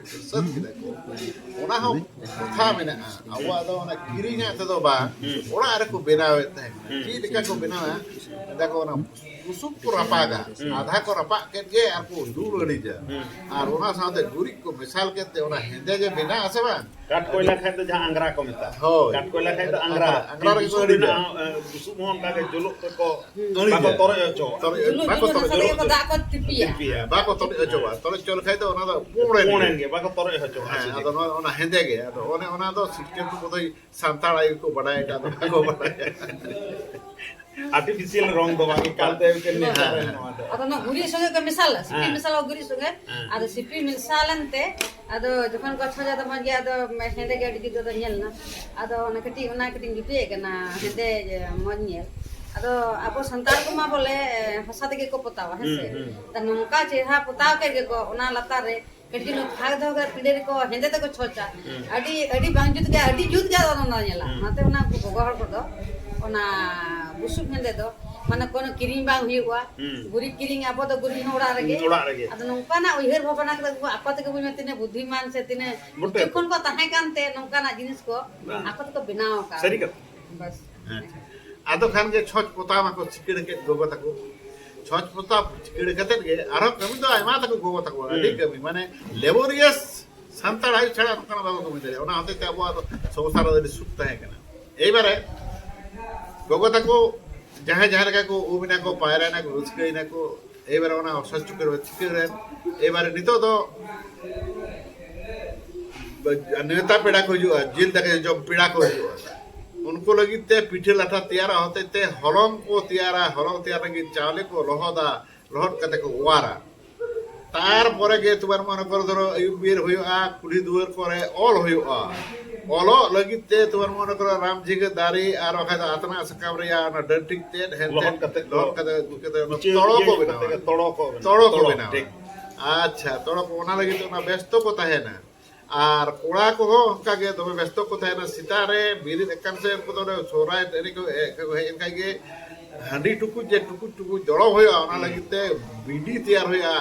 ᱥᱟᱹᱛ ᱠᱮᱫᱟ ᱠᱚ᱾ ᱚᱱᱟ ᱦᱚᱸ ᱠᱟᱛᱷᱟ ᱢᱮᱱᱟᱜᱼᱟ, ᱟᱵᱚᱣᱟᱜ ᱫᱚ ᱚᱱᱟ ᱠᱤᱨᱤᱧᱟᱜ ᱛᱮᱫᱚ ᱵᱟᱝ, ᱦᱩᱸ᱾ ᱚᱲᱟᱜ ᱨᱮᱠᱚ ᱵᱮᱱᱟᱣᱮᱫ ᱛᱟᱦᱮᱸ ᱠᱟᱱᱟ᱾ ᱦᱩᱸ᱾ ᱪᱮᱫ ᱞᱮᱠᱟ ᱠᱚ ᱵᱮᱱᱟᱣᱟ? ᱢᱮᱱᱫᱟ ᱠᱚ ᱚᱱᱟ ᱵᱩᱥᱩᱵ ᱠᱚ ᱨᱟᱯᱟᱜᱟ, ᱦᱩᱸ᱾ ᱟᱫᱷᱟ ᱠᱚ ᱨᱟᱯᱟᱜ ᱠᱮᱫ ᱜᱮ ᱟᱨ ᱠᱚ ᱫᱩᱞ ᱟᱹᱲᱤᱡᱟ᱾ ᱦᱩᱸ᱾ ᱟᱨ ᱚᱱᱟ ᱥᱟᱶᱛᱮ ᱜᱩᱨᱤᱡ ᱠᱚ ᱢᱮᱥᱟᱞ ᱠᱮᱫ ᱛᱮ ᱚᱱᱟ ᱦᱮᱸᱫᱮ ᱜᱮ ᱵᱮᱱᱟᱜ ᱟᱥᱮ ᱵᱟᱝ? ᱠᱟᱴ ᱠᱚᱭᱞᱟ ᱠᱷᱟᱡ ᱫᱚ ᱡᱟᱦᱟᱸ ᱟᱝᱜᱽᱨᱟ ᱠᱚ ᱢᱮᱛᱟᱜᱼᱟ᱾ ᱦᱳᱭ᱾ ᱠᱟᱴ ᱠᱚᱭᱞᱟ ᱠᱷᱟᱡ ᱫᱚ ᱟᱝᱜᱽᱨᱟ᱾ ᱟᱝᱜᱽᱨᱟ, ᱟᱝᱜᱽᱨᱟ ᱨᱮᱜᱮ ᱠᱚ ᱵᱩᱥᱩᱵ ᱟᱹᱲᱤᱡᱟ᱾ ᱢᱮᱱᱟᱜᱼᱟ, ᱮ, ᱵᱩᱥᱩᱵ ᱦᱚᱸ ᱚᱱᱠᱟ ᱜᱮ ᱡᱩᱞᱩᱜ ᱛᱮᱠᱚ ᱟᱹᱲᱤᱡᱟ᱾ ᱵᱟᱠᱚ ᱛᱚᱨᱚᱡ ᱦᱚᱪᱚᱣᱟᱜᱼᱟ᱾ ᱛᱚᱨᱚᱡ, ᱡᱩᱞᱩᱜ ᱵᱟᱠᱚ ᱚᱱᱟ ᱛᱚᱨᱚᱡ ᱥᱟᱞᱟᱜ ᱜᱮᱠᱚ ᱦᱚᱪᱚᱣᱟᱜᱼᱟ᱾ ᱫᱟᱜ ᱠᱚ ᱛᱤᱯᱤᱭᱟ᱾ ᱛᱤᱯᱤᱭᱟ᱾ ᱵᱟᱠᱚ ᱛᱚᱨᱚᱡ ᱦᱚᱪᱚᱣᱟᱜᱼᱟ᱾ ᱛᱚᱨᱚᱡ ᱦᱚᱪᱚ ᱞᱮᱠᱷᱟᱡ ᱫᱚ ᱚᱱᱟ ᱫᱚ ᱯᱩᱸᱰ ᱮᱱ ᱯᱩᱸᱰ ᱜᱮ᱾ ᱮᱱ ᱜᱮ, ᱵᱟᱠᱚ ᱛᱚᱨᱚᱡ ᱦᱚᱪᱚᱣᱟᱜᱼᱟ᱾ ᱦᱮᱸ, ᱪᱮᱫ ᱟᱫᱚ ᱜᱮ᱾ ᱱᱚᱣᱟ, ᱚᱱᱟ ᱦᱮᱸᱫᱮ ᱜᱮ᱾ ᱟᱫᱚ ᱚᱱᱮ ᱚᱱᱟ ᱫᱚ ᱥᱤᱠᱨᱮᱴ ᱠᱚ ᱵᱚᱫᱷᱚᱭ ᱥᱟᱱᱛᱟᱲ ᱟᱭᱳ ᱠᱚ ᱵᱟᱰᱟᱭ, ᱮᱴᱟᱜ ᱫᱚ ᱵᱟᱠᱚ ᱵᱟᱰᱟᱭᱟ᱾ ᱟᱨᱴᱤᱯᱷᱤᱥᱤᱭᱟᱞ ᱨᱚᱝ ᱫᱚ ᱵᱟᱝ, ᱮᱠᱟᱞ ᱛᱮ ᱮᱠᱮᱱ ᱱᱮᱪᱟᱨᱟᱞ ᱱᱚᱣᱟ ᱫᱚ᱾ ᱟᱫᱚ ᱚᱱᱟ ᱜᱩᱨᱤᱡ ᱥᱚᱸᱜᱮ ᱠᱚ ᱢᱮᱥᱟᱞᱟ, ᱥᱤᱯᱤ ᱦᱮᱸ᱾ ᱢᱮᱥᱟᱞᱟ ᱜᱩᱨᱤᱡ ᱥᱚᱸᱜᱮ᱾ ᱦᱮᱸ᱾ ᱟᱫᱚ ᱥᱤᱯᱤ ᱢᱮᱥᱟ ᱞᱮᱱᱛᱮ ᱟᱫᱚ ᱡᱚᱠᱷᱚᱱ ᱠᱚ ᱪᱷᱚᱸᱪᱟ ᱫᱚ ᱢᱚᱡᱽ ᱜᱮ, ᱟᱫᱚ ᱦᱮᱸᱫᱮ ᱜᱮ ᱟᱹᱰᱤ ᱡᱩᱫᱟᱹ ᱫᱚ ᱧᱮᱞ ᱮᱱᱟ᱾ ᱟᱫᱚ ᱚᱱᱟ ᱠᱟᱹᱴᱤᱡ, ᱚᱱᱟ ᱠᱟᱹᱴᱤᱡ ᱤᱧ ᱡᱩᱴᱤᱡ ᱮᱫ ᱠᱟᱱᱟ, ᱦᱮᱸᱫᱮ ᱢᱚᱡᱽ ᱧᱮᱞ᱾ ᱟᱫᱚ ᱟᱵᱚ ᱥᱟᱱᱛᱟᱲ ᱠᱚᱢᱟ ᱵᱚᱞᱮ ᱦᱟᱥᱟ ᱛᱮᱜᱮ ᱠᱚ ᱯᱚᱛᱟᱣᱟ, ᱦᱮᱸ ᱥᱮ? ᱦᱩᱸ, ᱦᱩᱸ᱾ ᱛᱟ ᱱᱚᱝᱠᱟ ᱪᱮᱦᱨᱟ ᱯᱚᱛᱟᱣ ᱠᱮᱫ ᱜᱮᱠᱚ, ᱚᱱᱟ ᱞᱟᱛᱟᱨ ᱨᱮ ᱠᱟᱹᱴᱤᱡ ᱪᱩᱞᱩᱝ ᱯᱷᱟᱸᱠ ᱫᱚᱦᱚ ᱠᱟᱛᱮ ᱯᱤᱸᱰᱟᱹ ᱨᱮᱠᱚ ᱦᱮᱸᱫᱮ ᱛᱮᱠᱚ ᱪᱷᱚᱸᱪᱟ᱾ ᱦᱩᱸ᱾ ᱟᱹᱰᱤ, ᱟᱹᱰᱤ ᱵᱟᱝ ᱡᱩᱛ ᱜᱮ, ᱟᱹᱰᱤ ᱡᱩᱛ ᱜᱮ ᱟᱫᱚ ᱚᱱᱟ ᱧᱮᱞᱟ᱾ ᱦᱩᱸ᱾ ᱚᱱᱟᱛᱮ ᱚᱱᱟ ᱩᱱᱠᱩ ᱜᱚᱜᱚ ᱦᱚᱲ ᱠᱚᱫᱚ ᱚᱱᱟ ᱵᱩᱥᱩᱵ ᱦᱮᱸᱫᱮ ᱫᱚ ᱢᱟᱱᱮ ᱠᱳᱱᱳ ᱠᱤᱨᱤᱧ ᱵᱟᱝ ᱦᱩᱭᱩᱜᱼᱟ᱾ ᱦᱩᱸ᱾ ᱜᱩᱨᱤᱡ ᱠᱤᱨᱤᱧ ᱟᱵᱚ ᱫᱚ ᱜᱩᱨᱤᱡ ᱦᱚᱸ ᱚᱲᱟᱜ ᱨᱮᱜᱮ᱾ ᱚᱲᱟᱜ ᱨᱮᱜᱮ᱾ ᱟᱫᱚ ᱱᱚᱝᱠᱟᱱᱟᱜ ᱩᱭᱦᱟᱹᱨ ᱵᱷᱟᱵᱽᱱᱟ ᱠᱟᱛᱮ ᱩᱱᱠᱩ ᱟᱠᱚ ᱛᱮᱜᱮ ᱵᱩᱡᱽ ᱢᱮ ᱛᱤᱱᱟᱹᱜ ᱵᱩᱫᱽᱫᱷᱤᱢᱟᱱ ᱥᱮ ᱛᱤᱱᱟᱹᱜ ᱵᱚᱴᱮ᱾ ᱵᱤᱪᱚᱠᱷᱚᱱ ᱠᱚ ᱛᱟᱦᱮᱸ ᱠᱟᱱᱛᱮ ᱱᱚᱝᱠᱟᱱᱟᱜ ᱡᱤᱱᱤᱥ ᱠᱚ ᱵᱟᱝ᱾ ᱟᱠᱚ ᱛᱮᱠᱚ ᱵᱮᱱᱟᱣ ᱟᱠᱟᱫ᱾ ᱥᱟᱹᱨᱤ ᱠᱟᱛᱷᱟ᱾ ᱵᱟᱥ᱾ ᱟᱪᱪᱷᱟ᱾ ᱟᱫᱚ ᱠᱷᱟᱱ ᱜᱮ ᱪᱷᱚᱸᱪ ᱯᱚᱛᱟᱣ ᱢᱟᱠᱚ ᱪᱤᱠᱟᱹᱲ ᱠᱮᱫ ᱜᱚᱜᱚ ᱛᱟᱠᱚ᱾ ᱪᱷᱚᱸᱪ ᱯᱚᱛᱟᱣ ᱪᱤᱠᱟᱹᱲ ᱠᱟᱛᱮᱫ ᱜᱮ ᱟᱨᱦᱚᱸ ᱠᱟᱹᱢᱤ ᱫᱚ ᱟᱭᱢᱟ ᱛᱟᱠᱚ ᱜᱚᱜᱚ ᱛᱟᱠᱚ, ᱟᱹᱰᱤ ᱦᱩᱸ᱾ ᱠᱟᱹᱢᱤ, ᱢᱟᱱᱮ ᱞᱮᱵᱳᱨᱤᱭᱟᱥ ᱥᱟᱱᱛᱟᱲ ᱟᱭᱳ ᱪᱷᱟᱲᱟ ᱱᱚᱝᱠᱟᱱᱟᱜ ᱵᱟᱠᱚ ᱠᱟᱹᱢᱤ ᱫᱟᱲᱮᱭᱟᱜᱼᱟ᱾ ᱚᱱᱟ ᱦᱚᱛᱮᱡ ᱛᱮ ᱟᱵᱚᱣᱟᱜ ᱫᱚ ᱥᱚᱝᱥᱟᱨ ᱨᱮ ᱟᱹᱰᱤ ᱥᱩᱠ ᱛᱟᱦᱮᱸ ᱠᱟᱱᱟ᱾ ᱮᱭᱵᱟᱨᱮ ᱜᱚᱜᱚ ᱛᱟᱠᱚ ᱡᱟᱦᱟᱸᱭ ᱡᱟᱦᱟᱸ ᱞᱮᱠᱟ ᱠᱚ ᱩᱢ ᱮᱱᱟ ᱠᱚ, ᱯᱟᱭᱨᱟ ᱮᱱᱟ ᱠᱚ, ᱨᱟᱹᱥᱠᱟᱹᱭ ᱮᱱᱟ ᱠᱚ, ᱮᱭᱵᱟᱨᱮ ᱚᱱᱟ ᱚᱥᱟᱥ ᱪᱩᱠᱟᱹ ᱨᱮ ᱪᱤᱠᱟᱹ ᱨᱮ ᱮᱭᱵᱟᱨᱮ ᱱᱤᱛᱚᱜ ᱫᱚ ᱱᱮᱣᱛᱟ ᱯᱮᱲᱟ ᱠᱚ ᱦᱤᱡᱩᱜᱼᱟ, ᱡᱤᱞ ᱫᱟᱠᱟ ᱡᱚᱢ ᱯᱮᱲᱟ ᱠᱚ ᱦᱤᱡᱩᱜᱼᱟ᱾ ᱩᱱᱠᱩ ᱞᱟᱹᱜᱤᱫ ᱛᱮ ᱯᱤᱴᱷᱟᱹ ᱞᱟᱴᱷᱟ ᱛᱮᱭᱟᱨᱚᱜ ᱦᱚᱛᱮᱡ ᱛᱮ ᱦᱚᱞᱚᱝ ᱠᱚ ᱛᱮᱭᱟᱨᱟ, ᱦᱚᱞᱚᱝ ᱛᱮᱭᱟᱨ ᱞᱟᱹᱜᱤᱫ ᱪᱟᱣᱞᱮ ᱠᱚ ᱞᱚᱦᱚᱫᱟ, ᱞᱚᱦᱚᱫ ᱠᱟᱛᱮ ᱠᱚ ᱚᱣᱟᱨᱟ᱾ ᱛᱟᱨᱯᱚᱨᱮ ᱜᱮ ᱛᱩᱢᱟᱨ ᱢᱚᱱᱮ ᱠᱚᱨᱮ ᱫᱷᱚᱨᱚ ᱟᱹᱭᱩᱵ ᱵᱮᱨ ᱦᱩᱭᱩᱜᱼᱟ, ᱠᱩᱞᱦᱤ ᱫᱩᱣᱟᱹᱨ ᱠᱚᱨᱮ ᱚᱞ ᱦᱩᱭᱩᱜᱼᱟ᱾ ᱚᱞᱚᱜ ᱞᱟᱹᱜᱤᱫ ᱛᱮ ᱛᱩᱢᱟᱨ ᱢᱚᱱᱮ ᱠᱚᱨᱮ ᱨᱟᱢ ᱡᱷᱤᱸᱜᱟᱹ ᱫᱟᱨᱮ ᱟᱨ ᱵᱟᱠᱷᱟᱡ ᱫᱚ ᱟᱛᱱᱟ ᱥᱟᱠᱟᱢ ᱨᱮᱭᱟᱜ ᱚᱱᱟ ᱰᱟᱹᱱᱴᱤᱡ ᱛᱮᱫ ᱦᱮᱱᱛᱮ ᱞᱚᱦᱚᱫ ᱠᱟᱛᱮ ᱠᱚ ᱞᱚᱦᱚᱫ ᱠᱟᱛᱮ ᱠᱟᱛᱮ ᱚᱱᱟ ᱩᱪᱟᱹᱲ ᱛᱚᱲᱚ ᱠᱚ ᱤᱭᱟᱹ ᱵᱮᱱᱟᱣᱟ᱾ ᱠᱟᱛᱮ ᱛᱚᱲᱚ ᱠᱚ ᱵᱮᱱᱟᱣᱟ᱾ ᱛᱚᱲᱚ ᱠᱚ ᱛᱚᱲᱚ, ᱵᱮᱱᱟᱣᱟ᱾ ᱴᱷᱤᱠ᱾ ᱟᱪᱪᱷᱟ, ᱛᱚᱲᱚ ᱠᱚ, ᱚᱱᱟ ᱞᱟᱹᱜᱤᱫ ᱛᱮ ᱚᱱᱟ ᱵᱮᱥᱛᱚ ᱠᱚ ᱛᱟᱦᱮᱱᱟ᱾ ᱟᱨ ᱠᱚᱲᱟ ᱠᱚᱦᱚᱸ ᱚᱱᱠᱟ ᱜᱮ ᱫᱚᱢᱮ ᱵᱮᱥᱛᱚ ᱠᱚ ᱛᱟᱦᱮᱱᱟ᱾ ᱥᱮᱛᱟᱜ ᱨᱮ ᱵᱮᱨᱮᱫ ᱟᱠᱟᱱ ᱥᱮ ᱩᱱᱠᱩ ᱫᱚ ᱚᱸᱰᱮ ᱥᱚᱦᱨᱟᱭ ᱮᱱᱮᱡ ᱠᱚ ᱦᱮᱡ ᱮᱱ ᱠᱷᱟᱡ ᱜᱮ ᱦᱟᱺᱰᱤ ᱴᱩᱠᱩᱡ ᱡᱮ ᱴᱩᱠᱩᱡ ᱴᱩᱠᱩᱡ ᱫᱚᱲᱚ ᱦᱩᱭᱩᱜᱼᱟ, ᱚᱱᱟ ᱞᱟᱹᱜᱤᱫ ᱛᱮ ᱵᱤᱰᱤ ᱛᱮᱭᱟᱨ ᱦᱩᱭᱩᱜᱼᱟ᱾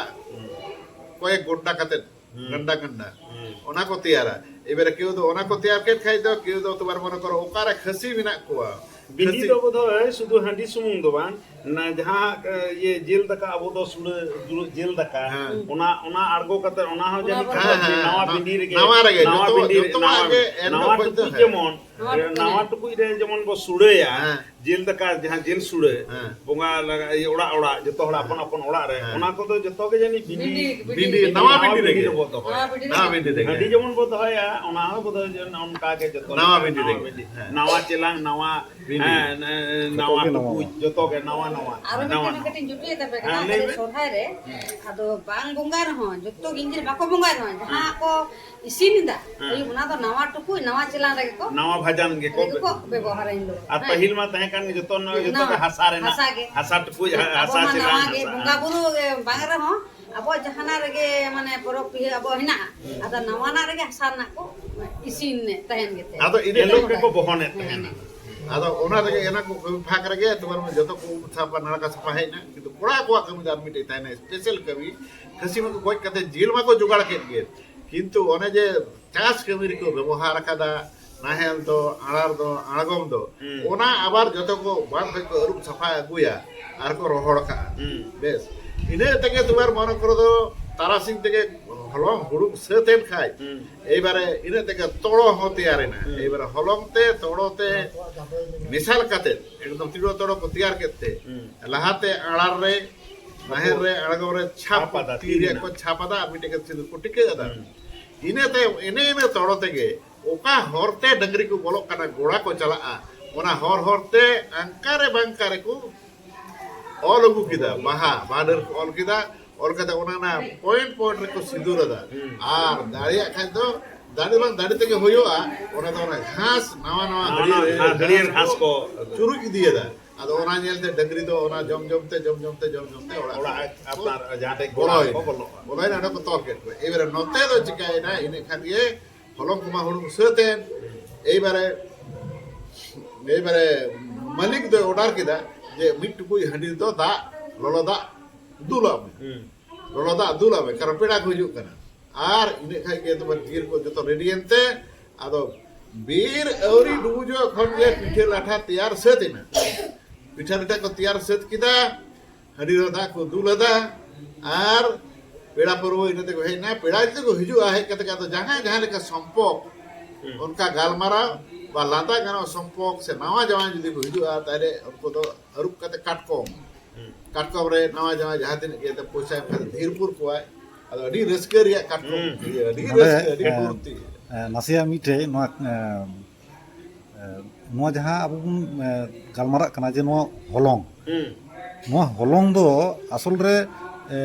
ᱠᱚᱭᱮᱠ ᱜᱚᱱᱰᱟ ᱠᱟᱛᱮ, ᱦᱩᱸ᱾ ᱜᱟᱱᱰᱟ ᱜᱟᱱᱰᱟ᱾ ᱦᱩᱸ᱾ ᱚᱱᱟ ᱠᱚ ᱛᱮᱭᱟᱨᱟ᱾ ᱮᱵᱟᱨᱮ ᱠᱮᱣ ᱫᱚ ᱚᱱᱟ ᱠᱚ ᱛᱮᱭᱟᱨ ᱠᱮᱫ ᱠᱷᱟᱡ ᱫᱚ, ᱠᱮᱣ ᱫᱚ ᱛᱚᱵᱮ ᱢᱚᱱᱮ ᱠᱚᱨᱚ ᱚᱠᱟᱨᱮ ᱠᱷᱟᱹᱥᱤ ᱢᱮᱱᱟᱜ ᱠᱚᱣᱟ᱾ ᱵᱤᱰᱤ ᱠᱷᱟᱹᱥᱤ ᱫᱚ ᱵᱚᱫᱷᱚᱭ ᱥᱩᱫᱷᱩ ᱦᱟᱺᱰᱤ ᱥᱩᱢᱩᱝ ᱫᱚ ᱵᱟᱝ, ᱚᱱᱟ ᱡᱟᱦᱟᱸ, ᱮ, ᱤᱭᱟᱹ, ᱡᱤᱞ ᱫᱟᱠᱟ ᱟᱵᱚ ᱫᱚ ᱥᱩᱲᱟᱹ, ᱡᱩ-, ᱡᱤᱞ ᱫᱟᱠᱟ, ᱦᱮᱸ᱾ ᱚᱱᱟ, ᱚᱱᱟ ᱟᱬᱜᱚ ᱠᱟᱛᱮ ᱚᱱᱟ ᱦᱚᱸ ᱚᱱᱟ ᱡᱟᱹᱱᱤᱡ ᱠᱷᱟᱱ ᱦᱮᱸ, ᱦᱮᱸ, ᱱᱟᱣᱟ ᱦᱮᱸ, ᱵᱤᱰᱤ ᱨᱮᱜᱮ, ᱱᱟᱣᱟ ᱨᱮᱜᱮ, ᱱᱟᱣᱟ ᱡᱚᱛᱚ, ᱵᱤᱰᱤ ᱨᱮ, ᱡᱚᱛᱚᱣᱟᱜ ᱱᱟᱣᱟ, ᱜᱮ ᱮᱱ ᱱᱟᱣᱟ ᱦᱚᱸ ᱴᱩᱠᱩᱡ ᱦᱮᱸ᱾ ᱡᱮᱢᱚᱱ, ᱱᱟᱣᱟ ᱴᱩᱠᱩᱡ ᱱᱟᱣᱟ ᱨᱮ᱾ ᱴᱩᱠᱩᱡ ᱨᱮ ᱡᱮᱢᱚᱱ ᱵᱚ ᱥᱩᱲᱟᱹᱭᱟ, ᱦᱮᱸ᱾ ᱡᱤᱞ ᱫᱟᱠᱟ, ᱡᱟᱦᱟᱸ ᱡᱤᱞ ᱥᱩᱲᱟᱹ, ᱦᱮᱸ᱾ ᱵᱚᱸᱜᱟ ᱞᱟᱜᱟ-, ᱤᱭᱟᱹ, ᱚᱲᱟᱜ ᱚᱲᱟᱜ, ᱡᱚᱛᱚ ᱦᱚᱲ ᱟᱯᱚᱱ ᱟᱯᱚᱱ ᱚᱲᱟᱜ ᱨᱮ, ᱦᱮᱸ᱾ ᱚᱱᱟ ᱠᱚᱫᱚ ᱡᱚᱛᱚ ᱜᱮ ᱡᱟᱹᱱᱤᱡ ᱵᱤᱰᱤ, ᱵᱤᱰᱤ, ᱵᱤᱰᱤ, ᱵᱤᱰᱤ, ᱱᱟᱣᱟ ᱱᱟᱣᱟ ᱵᱤᱰᱤ ᱵᱤᱰᱤ ᱨᱮᱜᱮ᱾ ᱨᱮᱵᱚ ᱫᱚᱦᱚᱭᱟ᱾ ᱱᱟᱣᱟ ᱵᱤᱰᱤ ᱱᱟᱣᱟ ᱨᱮᱜᱮ᱾ ᱵᱤᱰᱤ ᱨᱮᱜᱮ᱾ ᱦᱟᱺᱰᱤ ᱡᱮᱢᱚᱱ ᱵᱚ ᱫᱚᱦᱚᱭᱟ, ᱚᱱᱟ ᱦᱚᱸ ᱵᱚ ᱫᱚᱦᱚᱭᱟ, ᱚᱱᱠᱟ ᱜᱮ ᱡᱚᱛᱚ ᱱᱟᱣᱟ ᱞᱮᱠᱟ ᱵᱤᱰᱤ ᱱᱟᱣᱟ ᱨᱮᱜᱮ᱾ ᱵᱤᱰᱤ᱾ ᱦᱮᱸ᱾ ᱱᱟᱣᱟ ᱪᱮᱞᱟᱝ, ᱱᱟᱣᱟ, ᱵᱤᱰᱤ᱾ ᱦᱮᱸ, ᱱᱮ-, ᱡᱚᱛᱚ ᱱᱟᱣᱟ ᱜᱮ ᱱᱟᱣᱟ ᱴᱩᱠᱩᱡ, ᱱᱟᱣᱟ᱾ ᱡᱚᱛᱚ ᱜᱮ ᱱᱟᱣᱟ ᱱᱟᱣᱟ᱾ ᱟᱨᱚ ᱱᱟᱣᱟ ᱢᱤᱫᱴᱮᱱ ᱱᱟᱣᱟ᱾ ᱠᱟᱹᱴᱤᱡ ᱡᱩᱴᱤᱡ ᱛᱟᱯᱮ ᱠᱟᱱᱟ, ᱦᱮᱸ, ᱞᱟᱹᱭ ᱟᱞᱮ ᱢᱮ᱾ ᱥᱚᱨᱦᱟᱭ ᱨᱮ, ᱦᱮᱸ᱾ ᱟᱫᱚ ᱵᱟᱝ ᱵᱚᱸᱜᱟ ᱨᱮᱦᱚᱸ, ᱡᱚᱛᱚ ᱜᱮ ᱤᱧ ᱨᱮᱱ ᱵᱟᱠᱚ ᱵᱚᱸᱜᱟ ᱨᱮᱦᱚᱸ, ᱡᱟᱦᱟᱸ ᱦᱮᱸ᱾ ᱠᱚ ᱤᱥᱤᱱ ᱮᱫᱟ, ᱦᱮᱸ᱾ ᱟᱹᱭᱩᱵ, ᱚᱱᱟ ᱫᱚ ᱱᱟᱣᱟ ᱴᱩᱠᱩᱡ, ᱱᱟᱣᱟ ᱪᱮᱞᱟᱝ ᱨᱮᱜᱮ ᱠᱚ, ᱱᱟᱣᱟ ᱵᱷᱟᱡᱟᱱ ᱜᱮᱠᱚ ᱨᱮᱜᱮ ᱠᱚ ᱵᱮᱵᱚᱦᱟᱨᱟ᱾ ᱵᱮᱵᱚᱦᱟᱨᱟ ᱮᱱ ᱦᱤᱞᱳᱜ᱾ ᱟᱨ ᱦᱮᱸ᱾ ᱯᱟᱹᱦᱤᱞ ᱢᱟ ᱛᱟᱦᱮᱸ ᱠᱟᱱ ᱜᱮ ᱡᱚᱛᱚ ᱱᱚᱣᱟ ᱡᱚᱛᱚ ᱱᱟᱣᱟ᱾ ᱜᱮ ᱦᱟᱥᱟ ᱨᱮᱱᱟᱜ, ᱦᱟᱥᱟ ᱜᱮ᱾ ᱦᱟᱥᱟ ᱴᱩᱠᱩᱡ, ᱦᱮᱸ, ᱦᱟ-, ᱟᱵᱚ ᱦᱟᱥᱟ ᱢᱟ ᱱᱟᱣᱟ ᱪᱮᱞᱟᱝ, ᱜᱮ, ᱦᱟᱥᱟ᱾ ᱵᱚᱸᱜᱟ ᱵᱩᱨᱩ ᱜᱮ ᱵᱟᱝ ᱨᱮᱦᱚᱸ, ᱟᱵᱚᱣᱟᱜ ᱡᱟᱦᱟᱱᱟᱜ ᱨᱮᱜᱮ ᱢᱟᱱᱮ ᱯᱚᱨᱚᱵᱽ ᱯᱤᱦᱟᱹ ᱟᱵᱚ ᱦᱮᱱᱟᱜᱼᱟ, ᱦᱩᱸ᱾ ᱟᱫᱚ ᱱᱟᱣᱟᱱᱟᱜ ᱨᱮᱜᱮ ᱦᱟᱥᱟ ᱨᱮᱱᱟᱜ ᱠᱚ ᱤᱥᱤᱱ ᱛᱟᱦᱮᱱ ᱜᱮᱛᱮ᱾ ᱟᱫᱚ ᱤᱱᱟᱹ ᱮᱱ ᱦᱤᱞᱳᱜ ᱛᱟᱦᱮᱸ ᱜᱮᱠᱚ ᱠᱟᱱᱟ᱾ ᱵᱚᱦᱚᱱᱮᱫ ᱦᱮᱸ, ᱛᱟᱦᱮᱱᱟ᱾ ᱦᱮᱸ᱾ ᱟᱫᱚ ᱚᱱᱟ ᱨᱮᱜᱮ ᱚᱱᱟ ᱠᱚ ᱠᱟᱹᱢᱤ ᱯᱷᱟᱸᱠ ᱨᱮᱜᱮ ᱛᱚᱵᱮ ᱡᱚᱛᱚ ᱠᱚ ᱩᱢ ᱥᱟᱯᱷᱟ ᱱᱟᱲᱠᱟ ᱥᱟᱯᱷᱟ ᱦᱮᱡ ᱮᱱᱟ, ᱠᱤᱱᱛᱩ ᱠᱚᱲᱟ ᱠᱚᱣᱟᱜ ᱠᱟᱹᱢᱤ ᱫᱚ ᱟᱨ ᱢᱤᱫᱴᱮᱡ ᱛᱟᱦᱮᱱᱟ, ᱥᱯᱮᱥᱟᱞ ᱠᱟᱹᱢᱤ᱾ ᱠᱷᱟᱹᱥᱤ ᱢᱟᱠᱚ ᱜᱚᱡ ᱠᱟᱛᱮ ᱡᱤᱞ ᱢᱟᱠᱚ ᱡᱚᱜᱟᱲ ᱠᱮᱫ ᱜᱮ, ᱠᱤᱱᱛᱩ ᱚᱱᱮ ᱡᱮ ᱪᱟᱥ ᱠᱟᱹᱢᱤ ᱨᱮᱠᱚ ᱵᱮᱵᱚᱦᱟᱨ ᱟᱠᱟᱫᱟ, ᱱᱟᱦᱮᱞ ᱫᱚ, ᱟᱬᱟᱨ ᱫᱚ, ᱟᱬᱜᱚᱢ ᱫᱚ, ᱦᱩᱸ᱾ ᱚᱱᱟ ᱟᱵᱟᱨ ᱡᱚᱛᱚ ᱠᱚ ᱵᱟᱸᱫᱷ ᱠᱷᱚᱡ ᱠᱚ ᱟᱹᱨᱩᱵ ᱥᱟᱯᱷᱟ ᱟᱹᱜᱩᱭᱟ ᱟᱨ ᱠᱚ ᱨᱚᱦᱚᱲ ᱠᱟᱜᱼᱟ᱾ ᱦᱩᱸ᱾ ᱵᱮᱥ, ᱤᱱᱟᱹ ᱛᱮᱜᱮ ᱛᱚᱵᱮ ᱢᱚᱱᱮ ᱠᱚᱨᱮ ᱫᱚ ᱛᱟᱨᱟᱥᱤᱧ ᱛᱮᱜᱮ ᱦᱚᱞᱚᱝ ᱦᱩᱲᱩᱝ ᱥᱟᱹᱛ ᱮᱱ ᱠᱷᱟᱡ, ᱦᱩᱸ᱾ ᱮᱭᱵᱟᱨᱮ ᱤᱱᱟᱹᱜ ᱛᱮᱜᱮ ᱛᱚᱲᱚ ᱦᱚᱸ ᱛᱮᱭᱟᱨᱮᱱᱟ᱾ ᱦᱩᱸ᱾ ᱮᱭᱵᱟᱨᱮ ᱦᱚᱞᱚᱝ ᱛᱮ ᱛᱚᱲᱚ ᱛᱮ ᱢᱮᱥᱟᱞ ᱠᱟᱛᱮ ᱮᱠᱫᱚᱢ ᱛᱤᱲᱚ ᱛᱚᱲᱚ ᱠᱚ ᱛᱮᱭᱟᱨ ᱠᱮᱫ ᱛᱮ, ᱦᱩᱸ᱾ ᱞᱟᱦᱟᱛᱮ ᱟᱲᱟᱨ ᱨᱮ, ᱱᱟᱦᱮᱞ ᱨᱮ, ᱟᱬᱜᱚᱢ ᱨᱮ ᱪᱷᱟᱯ ᱪᱷᱟᱯ ᱟᱫᱟ, ᱛᱤ ᱛᱤ ᱨᱮᱭᱟᱜ ᱨᱮᱱᱟᱜ᱾ ᱠᱚ ᱪᱷᱟᱯ ᱟᱫᱟ, ᱟᱨ ᱢᱤᱫᱴᱮᱡ ᱠᱟᱛᱮ ᱠᱚ ᱴᱤᱠᱟᱹ ᱟᱫᱟ᱾ ᱦᱩᱸ᱾ ᱤᱱᱟᱹ ᱛᱟᱭᱚᱢ ᱮᱱᱮ ᱤᱱᱟᱹ ᱛᱚᱲᱚ ᱛᱮᱜᱮ ᱚᱠᱟ ᱦᱚᱨ ᱛᱮ ᱰᱟᱹᱝᱨᱤ ᱠᱚ ᱵᱚᱞᱚᱜ ᱠᱟᱱᱟ, ᱜᱚᱲᱟ ᱠᱚ ᱪᱟᱞᱟᱜᱼᱟ, ᱚᱱᱟ ᱦᱚᱨ ᱦᱚᱨ ᱛᱮ ᱟᱝᱠᱟ ᱨᱮ ᱵᱟᱝᱠᱟ ᱨᱮᱠᱚ ᱚᱞ ᱟᱹᱜᱩ ᱠᱮᱫᱟ, ᱵᱟᱦᱟ, ᱵᱟᱦᱟ ᱰᱟᱹᱨ ᱠᱚ ᱚᱞ ᱠᱮᱫᱟ᱾ ᱚᱞ ᱠᱟᱛᱮ ᱚᱱᱟ ᱚᱱᱟ ᱯᱚᱭᱮᱱᱴ ᱯᱚᱭᱮᱱᱴ ᱨᱮᱠᱚ ᱥᱤᱸᱫᱩᱨ ᱟᱫᱟ᱾ ᱦᱩᱸ᱾ ᱟᱨ ᱫᱟᱲᱮᱭᱟᱜ ᱠᱷᱟᱡ ᱫᱚ, ᱫᱟᱲᱮ ᱵᱟᱝ ᱫᱟᱲᱮ ᱛᱮᱜᱮ ᱦᱩᱭᱩᱜᱼᱟ, ᱚᱱᱟ ᱫᱚ ᱚᱱᱟ ᱜᱷᱟᱥ, ᱱᱟᱣᱟ ᱱᱟᱣᱟ ᱱᱟᱣᱟ ᱦᱟᱹᱨᱭᱟᱹᱲ ᱱᱟᱣᱟ ᱦᱟᱹᱨᱭᱟᱹᱲ ᱜᱷᱟᱥ ᱠᱚ ᱪᱩᱨᱩᱡ ᱤᱫᱤᱭᱟᱫᱟ᱾ ᱟᱫᱚ ᱚᱱᱟ ᱧᱮᱞᱛᱮ ᱰᱟᱹᱝᱨᱤ ᱫᱚ ᱚᱱᱟ ᱡᱚᱢ ᱡᱚᱢ ᱛᱮ, ᱡᱚᱢ ᱡᱚᱢ ᱛᱮ, ᱡᱚᱢ ᱡᱚᱢ ᱛᱮ ᱚᱲᱟᱜ ᱚᱲᱟᱜ ᱥᱮᱫ ᱠᱚ ᱟᱯᱱᱟᱨ ᱡᱟᱦᱟᱸ ᱴᱷᱮᱡ ᱜᱚᱲᱟ ᱵᱚᱞᱚᱭᱮᱱᱟ᱾ ᱠᱚ ᱵᱚᱞᱚᱜᱼᱟ᱾ ᱵᱚᱞᱚᱭᱮᱱᱟ, ᱚᱸᱰᱮ ᱠᱚ ᱛᱚᱞ ᱠᱮᱫ ᱠᱚᱣᱟ᱾ ᱮᱵᱟᱨᱮ ᱱᱚᱛᱮ ᱫᱚ ᱪᱤᱠᱟᱭᱮᱱᱟ, ᱤᱱᱟᱹ ᱠᱷᱟᱱ ᱜᱮ ᱦᱚᱞᱚᱝ ᱠᱚᱢᱟ ᱦᱩᱲᱩᱝ ᱥᱟᱹᱛ ᱮᱱ᱾ ᱮᱭᱵᱟᱨᱮ, ᱮᱭᱵᱟᱨᱮ ᱢᱟᱹᱞᱤᱠ ᱫᱚᱭ ᱚᱰᱟᱨ ᱠᱮᱫᱟ ᱡᱮ ᱢᱤᱫ ᱴᱩᱠᱩᱡ ᱦᱟᱺᱰᱤ ᱫᱚ ᱫᱟᱜ, ᱞᱚᱞᱚ ᱫᱟᱜ ᱫᱩᱞᱟᱜ ᱢᱮ᱾ ᱦᱩᱸ᱾ ᱞᱚᱞᱚ ᱫᱟᱜ ᱫᱩᱞᱟᱜ ᱢᱮ, ᱠᱟᱨᱚᱱ ᱯᱮᱲᱟ ᱠᱚ ᱦᱤᱡᱩᱜ ᱠᱟᱱᱟ᱾ ᱟᱨ ᱤᱱᱟᱹ ᱠᱷᱟᱡ ᱜᱮ ᱛᱚᱵᱮ ᱵᱤᱨ ᱠᱚ ᱡᱚᱛᱚ ᱨᱮᱰᱤᱭᱮᱱ ᱛᱮ, ᱟᱫᱚ ᱵᱤᱨ ᱟᱹᱣᱨᱤ ᱰᱩᱵᱩᱡᱚᱜ ᱠᱷᱚᱱ ᱜᱮ ᱯᱤᱴᱷᱟᱹ ᱞᱟᱴᱷᱟ ᱛᱮᱭᱟᱨ ᱥᱟᱹᱛ ᱮᱱᱟ᱾ ᱯᱤᱴᱷᱟᱹ ᱞᱟᱴᱷᱟ ᱠᱚ ᱛᱮᱭᱟᱨ ᱥᱟᱹᱛ ᱠᱮᱫᱟ, ᱦᱟᱺᱰᱤ ᱨᱮ ᱫᱟᱜ ᱠᱚ ᱫᱩᱞ ᱟᱫᱟ, ᱟᱨ ᱯᱮᱲᱟ ᱯᱟᱹᱨᱣᱟᱹ ᱤᱱᱟᱹ ᱛᱮᱠᱚ ᱦᱮᱡ ᱮᱱᱟ᱾ ᱯᱮᱲᱟ ᱡᱩᱫᱤ ᱠᱚ ᱦᱤᱡᱩᱜᱼᱟ, ᱦᱮᱡ ᱠᱟᱛᱮ ᱟᱫᱚ ᱡᱟᱦᱟᱸᱭ ᱡᱟᱦᱟᱸ ᱞᱮᱠᱟ ᱥᱚᱢᱯᱚᱠ, ᱦᱩᱸ᱾ ᱚᱱᱠᱟ ᱜᱟᱞᱢᱟᱨᱟᱣ ᱵᱟ ᱞᱟᱸᱫᱟ ᱜᱟᱱᱚᱜ ᱥᱚᱢᱯᱚᱠ ᱥᱮ ᱱᱟᱣᱟ ᱡᱟᱶᱟᱭ ᱡᱩᱫᱤ ᱠᱚ ᱦᱤᱡᱩᱜᱼᱟ, ᱛᱟᱦᱞᱮ ᱩᱱᱠᱩ ᱫᱚ ᱟᱹᱨᱩᱵ ᱠᱟᱛᱮ ᱠᱟᱴᱠᱚᱢ, ᱦᱩᱸ᱾ ᱠᱟᱴᱠᱚᱢ ᱨᱮ ᱱᱟᱣᱟ ᱡᱟᱶᱟᱭ ᱡᱟᱦᱟᱸ ᱛᱤᱱᱟᱹᱜ ᱜᱮ ᱮᱱᱛᱮ ᱯᱚᱭᱥᱟ ᱮᱢ ᱠᱟᱛᱮ ᱫᱷᱤᱨ ᱯᱩᱨ ᱠᱚᱣᱟᱭ᱾ ᱟᱫᱚ ᱟᱹᱰᱤ ᱨᱟᱹᱥᱠᱟᱹ ᱨᱮᱭᱟᱜ ᱠᱟᱴᱠᱚᱢ, ᱦᱩᱸ᱾ ᱤᱭᱟᱹ, ᱟᱹᱰᱤ ᱱᱚᱰᱮ, ᱨᱟᱹᱥᱠᱟᱹ, ᱟᱹᱰᱤ ᱮ, ᱯᱷᱩᱨᱛᱤ᱾ ᱮ, ᱱᱟᱥᱮᱭᱟᱜ ᱢᱤᱫᱴᱮᱡ ᱱᱚᱣᱟ, ᱮ, ᱮ, ᱱᱚᱣᱟ ᱡᱟᱦᱟᱸ ᱟᱵᱚ ᱵᱚᱱ, ᱮ, ᱜᱟᱞᱢᱟᱨᱟᱜ ᱠᱟᱱᱟ ᱡᱮ ᱱᱚᱣᱟ ᱦᱚᱞᱚᱝ, ᱦᱩᱸ᱾ ᱱᱚᱣᱟ ᱦᱚᱞᱚᱝ ᱫᱚ ᱟᱥᱚᱞ ᱨᱮ, ᱮ,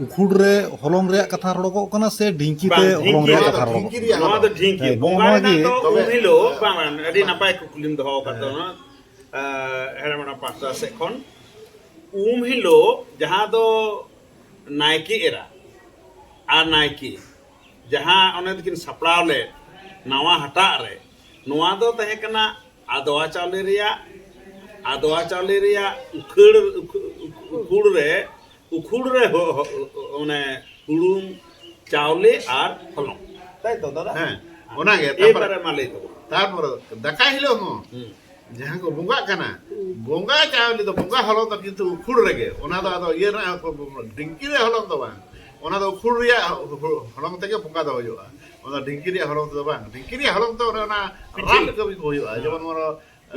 ᱩᱠᱷᱩᱲ ᱨᱮ ᱦᱚᱞᱚᱝ ᱨᱮᱭᱟᱜ ᱠᱟᱛᱷᱟ ᱨᱚᱲᱚᱜᱚᱜ ᱠᱟᱱᱟ ᱥᱮ ᱰᱷᱤᱝᱠᱤ ᱵᱟᱝ, ᱛᱮ ᱦᱚᱞᱚᱝ ᱰᱷᱤᱝᱠᱤ ᱨᱮᱭᱟᱜ ᱨᱮᱭᱟᱜ ᱠᱟᱛᱷᱟ ᱦᱚᱞᱚᱝ᱾ ᱨᱚᱲᱚᱜᱚᱜ ᱰᱷᱤᱝᱠᱤ ᱠᱟᱱᱟ? ᱨᱮᱭᱟᱜ ᱱᱚᱣᱟ ᱫᱚ ᱦᱚᱞᱚᱝ᱾ ᱰᱷᱤᱝᱠᱤ᱾ ᱦᱮᱸ, ᱱᱚᱜᱼᱚ ᱵᱚᱸᱜᱟ ᱱᱚᱣᱟ ᱨᱮᱱᱟᱜ ᱜᱮ᱾ ᱫᱚ ᱛᱚᱵᱮ ᱩᱢ ᱦᱤᱞᱳᱜ, ᱵᱟᱝ, ᱵᱟᱝ, ᱟᱹᱰᱤ ᱱᱟᱯᱟᱭ ᱠᱩᱠᱞᱤᱢ ᱫᱚᱦᱚ ᱟᱠᱟᱫ ᱦᱮᱸ᱾ ᱛᱟᱵᱚᱱᱟ᱾ ᱮ, ᱦᱮᱲᱮᱢ ᱦᱟᱲᱟᱢ ᱯᱟᱦᱴᱟ ᱥᱮᱫ ᱠᱷᱚᱱ ᱩᱢ ᱦᱤᱞᱳᱜ ᱡᱟᱦᱟᱸ ᱫᱚ ᱱᱟᱭᱠᱮ ᱮᱨᱟ ᱟᱨ ᱱᱟᱭᱠᱮ ᱡᱟᱦᱟᱸ ᱚᱱᱮ ᱫᱚᱠᱤᱱ ᱥᱟᱯᱲᱟᱣ ᱞᱮᱫ ᱱᱟᱣᱟ ᱦᱟᱴᱟᱜ ᱨᱮ, ᱱᱚᱣᱟ ᱫᱚ ᱛᱟᱦᱮᱸ ᱠᱟᱱᱟ ᱟᱫᱣᱟ ᱪᱟᱣᱞᱮ ᱨᱮᱭᱟᱜ, ᱟᱫᱣᱟ ᱪᱟᱣᱞᱮ ᱨᱮᱭᱟᱜ ᱩᱠᱷᱟᱹᱲ, ᱩᱠᱷ-, ᱩᱠᱷ-, ᱩᱠᱷᱩᱲ ᱨᱮ, ᱩᱠᱷᱩᱲ ᱨᱮ ᱦᱚ-, ᱦᱚ-, ᱚᱱᱮ ᱦᱩᱲᱩᱝ ᱪᱟᱣᱞᱮ ᱟᱨ ᱦᱚᱞᱚᱝ᱾ ᱛᱟᱭ ᱛᱚ, ᱫᱟᱫᱟ? ᱦᱮᱸ, ᱚᱱᱟᱜᱮ᱾ ᱮᱭ ᱛᱟᱨᱯᱚᱨᱮ ᱵᱟᱨᱮ ᱢᱟ ᱞᱟᱹᱭ ᱛᱟᱵᱚᱱ᱾ ᱛᱟᱨᱯᱚᱨᱮ ᱫᱟᱠᱟᱭ ᱦᱤᱞᱳᱜ ᱦᱚᱸ ᱦᱩᱸ᱾ ᱡᱟᱦᱟᱸ ᱠᱚ ᱵᱚᱸᱜᱟᱜ ᱠᱟᱱᱟ, ᱵᱚᱸᱜᱟ ᱪᱟᱣᱞᱮ ᱫᱚ, ᱵᱚᱸᱜᱟ ᱦᱚᱞᱚᱝ ᱫᱚ ᱠᱤᱱᱛᱩ ᱩᱠᱷᱩᱲ ᱨᱮᱜᱮ᱾ ᱚᱱᱟ ᱫᱚ ᱟᱫᱚ ᱤᱭᱟᱹ ᱨᱮᱱᱟᱜ ᱰᱷᱤᱝᱠᱤ ᱨᱮ ᱦᱚᱞᱚᱝ ᱫᱚ ᱵᱟᱝ, ᱚᱱᱟ ᱫᱚ ᱩᱠᱷᱩᱲ ᱨᱮᱭᱟᱜ ᱦᱚ-, ᱦᱚ-, ᱦᱚᱞᱚᱝ ᱛᱮᱜᱮ ᱵᱚᱸᱜᱟ ᱫᱚ ᱦᱩᱭᱩᱜᱼᱟ᱾ ᱚᱱᱟ ᱰᱷᱤᱝᱠᱤ ᱨᱮᱭᱟᱜ ᱦᱚᱞᱚᱝ ᱛᱮᱫᱚ ᱵᱟᱝ᱾ ᱰᱷᱤᱝᱠᱤ ᱨᱮᱭᱟᱜ ᱦᱚᱞᱚᱝ ᱛᱮ ᱚᱱᱮ ᱚᱱᱟ ᱯᱤᱴᱷᱟᱹ ᱨᱟᱱ ᱞᱮ-, ᱠᱟᱹᱢᱤ ᱠᱚ ᱦᱩᱭᱩᱜᱼᱟ᱾ ᱦᱮᱸ᱾ ᱡᱮᱢᱚᱱ ᱚᱱᱟ,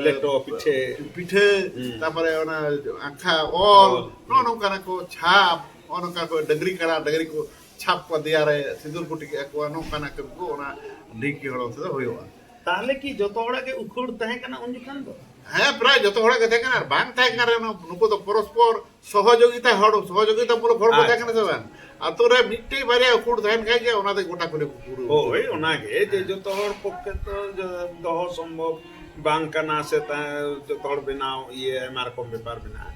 ᱞᱮᱴᱚ, ᱮ, ᱯᱤᱴᱷᱟᱹ᱾ ᱯᱤᱴᱷᱟᱹ, ᱦᱩᱸ᱾ ᱛᱟᱯᱚᱨᱮ ᱚᱱᱟ ᱟᱸᱠᱷᱟ ᱚᱞ, ᱚᱞ᱾ ᱱᱚᱜᱼᱚ ᱱᱚᱝᱠᱟᱱᱟᱜ ᱠᱚ ᱪᱷᱟᱯ, ᱱᱚᱜᱼᱚ ᱱᱚᱝᱠᱟ ᱠᱚ ᱰᱟᱹᱝᱨᱤ ᱠᱟᱲᱟ, ᱰᱟᱹᱝᱨᱤ ᱠᱚ ᱪᱷᱟᱯ ᱠᱚ ᱫᱮᱭᱟ ᱨᱮ ᱥᱤᱸᱫᱩᱨ ᱠᱚ ᱴᱤᱠᱟᱹᱜ ᱟᱠᱚᱣᱟ, ᱱᱚᱝᱠᱟᱱᱟᱜ ᱠᱟᱹᱢᱤ ᱠᱚ ᱚᱱᱟ ᱰᱷᱤᱝᱠᱤ ᱦᱚᱞᱚᱝ ᱛᱮᱫᱚ ᱦᱩᱭᱩᱜᱼᱟ᱾ ᱛᱟᱦᱞᱮ ᱠᱤ ᱡᱚᱛᱚ ᱦᱚᱲᱟᱜ ᱜᱮ ᱩᱠᱷᱩᱲ ᱛᱟᱦᱮᱸ ᱠᱟᱱᱟ ᱩᱱ ᱡᱚᱠᱷᱚᱱ ᱫᱚ? ᱦᱮᱸ, ᱯᱨᱟᱭ ᱡᱚᱛᱚ ᱦᱚᱲᱟᱜ ᱜᱮ ᱛᱟᱦᱮᱸ ᱠᱟᱱᱟ᱾ ᱟᱨ ᱵᱟᱝ ᱛᱟᱦᱮᱸ ᱠᱟᱱ ᱨᱮᱦᱚᱸ ᱱᱩᱠᱩ ᱫᱚ ᱯᱚᱨᱚᱥᱯᱚᱨ ᱥᱚᱦᱚᱡᱳᱜᱤᱛᱟ ᱦᱚᱲ, ᱥᱚᱦᱚᱡᱳᱜᱤᱛᱟ ᱢᱩᱞᱚᱠ ᱦᱚᱲ ᱠᱚ ᱛᱟᱦᱮᱸ ᱟᱪᱪᱷᱟ᱾ ᱠᱟᱱᱟ ᱥᱮ ᱵᱟᱝ? ᱟᱛᱳ ᱨᱮ ᱢᱤᱫᱴᱮᱡ ᱵᱟᱨᱭᱟ ᱩᱠᱷᱩᱲ ᱛᱟᱦᱮᱱ ᱠᱷᱟᱡ ᱜᱮ ᱚᱱᱟ ᱫᱚ ᱜᱚᱴᱟ ᱠᱩᱞᱦᱤ ᱠᱚ ᱯᱩᱨᱟᱹᱣ ᱦᱳᱭ, ᱩᱛᱟᱹᱨᱚᱜᱼᱟ᱾ ᱚᱱᱟᱜᱮ ᱡᱮ ᱦᱮᱸ᱾ ᱡᱚᱛᱚ ᱦᱚᱲ ᱯᱚᱠᱠᱷᱮ ᱛᱚ ᱡᱚ-, ᱫᱚᱦᱚ ᱥᱚᱢᱵᱷᱚᱵ ᱵᱟᱝ ᱠᱟᱱᱟ, ᱥᱮ ᱛᱟ-, ᱡᱚᱛᱚ ᱦᱚᱲ ᱵᱮᱱᱟᱣ ᱤᱭᱟᱹ ᱟᱭᱢᱟ ᱨᱚᱠᱚᱢ ᱵᱮᱯᱟᱨ ᱢᱮᱱᱟᱜᱼᱟ᱾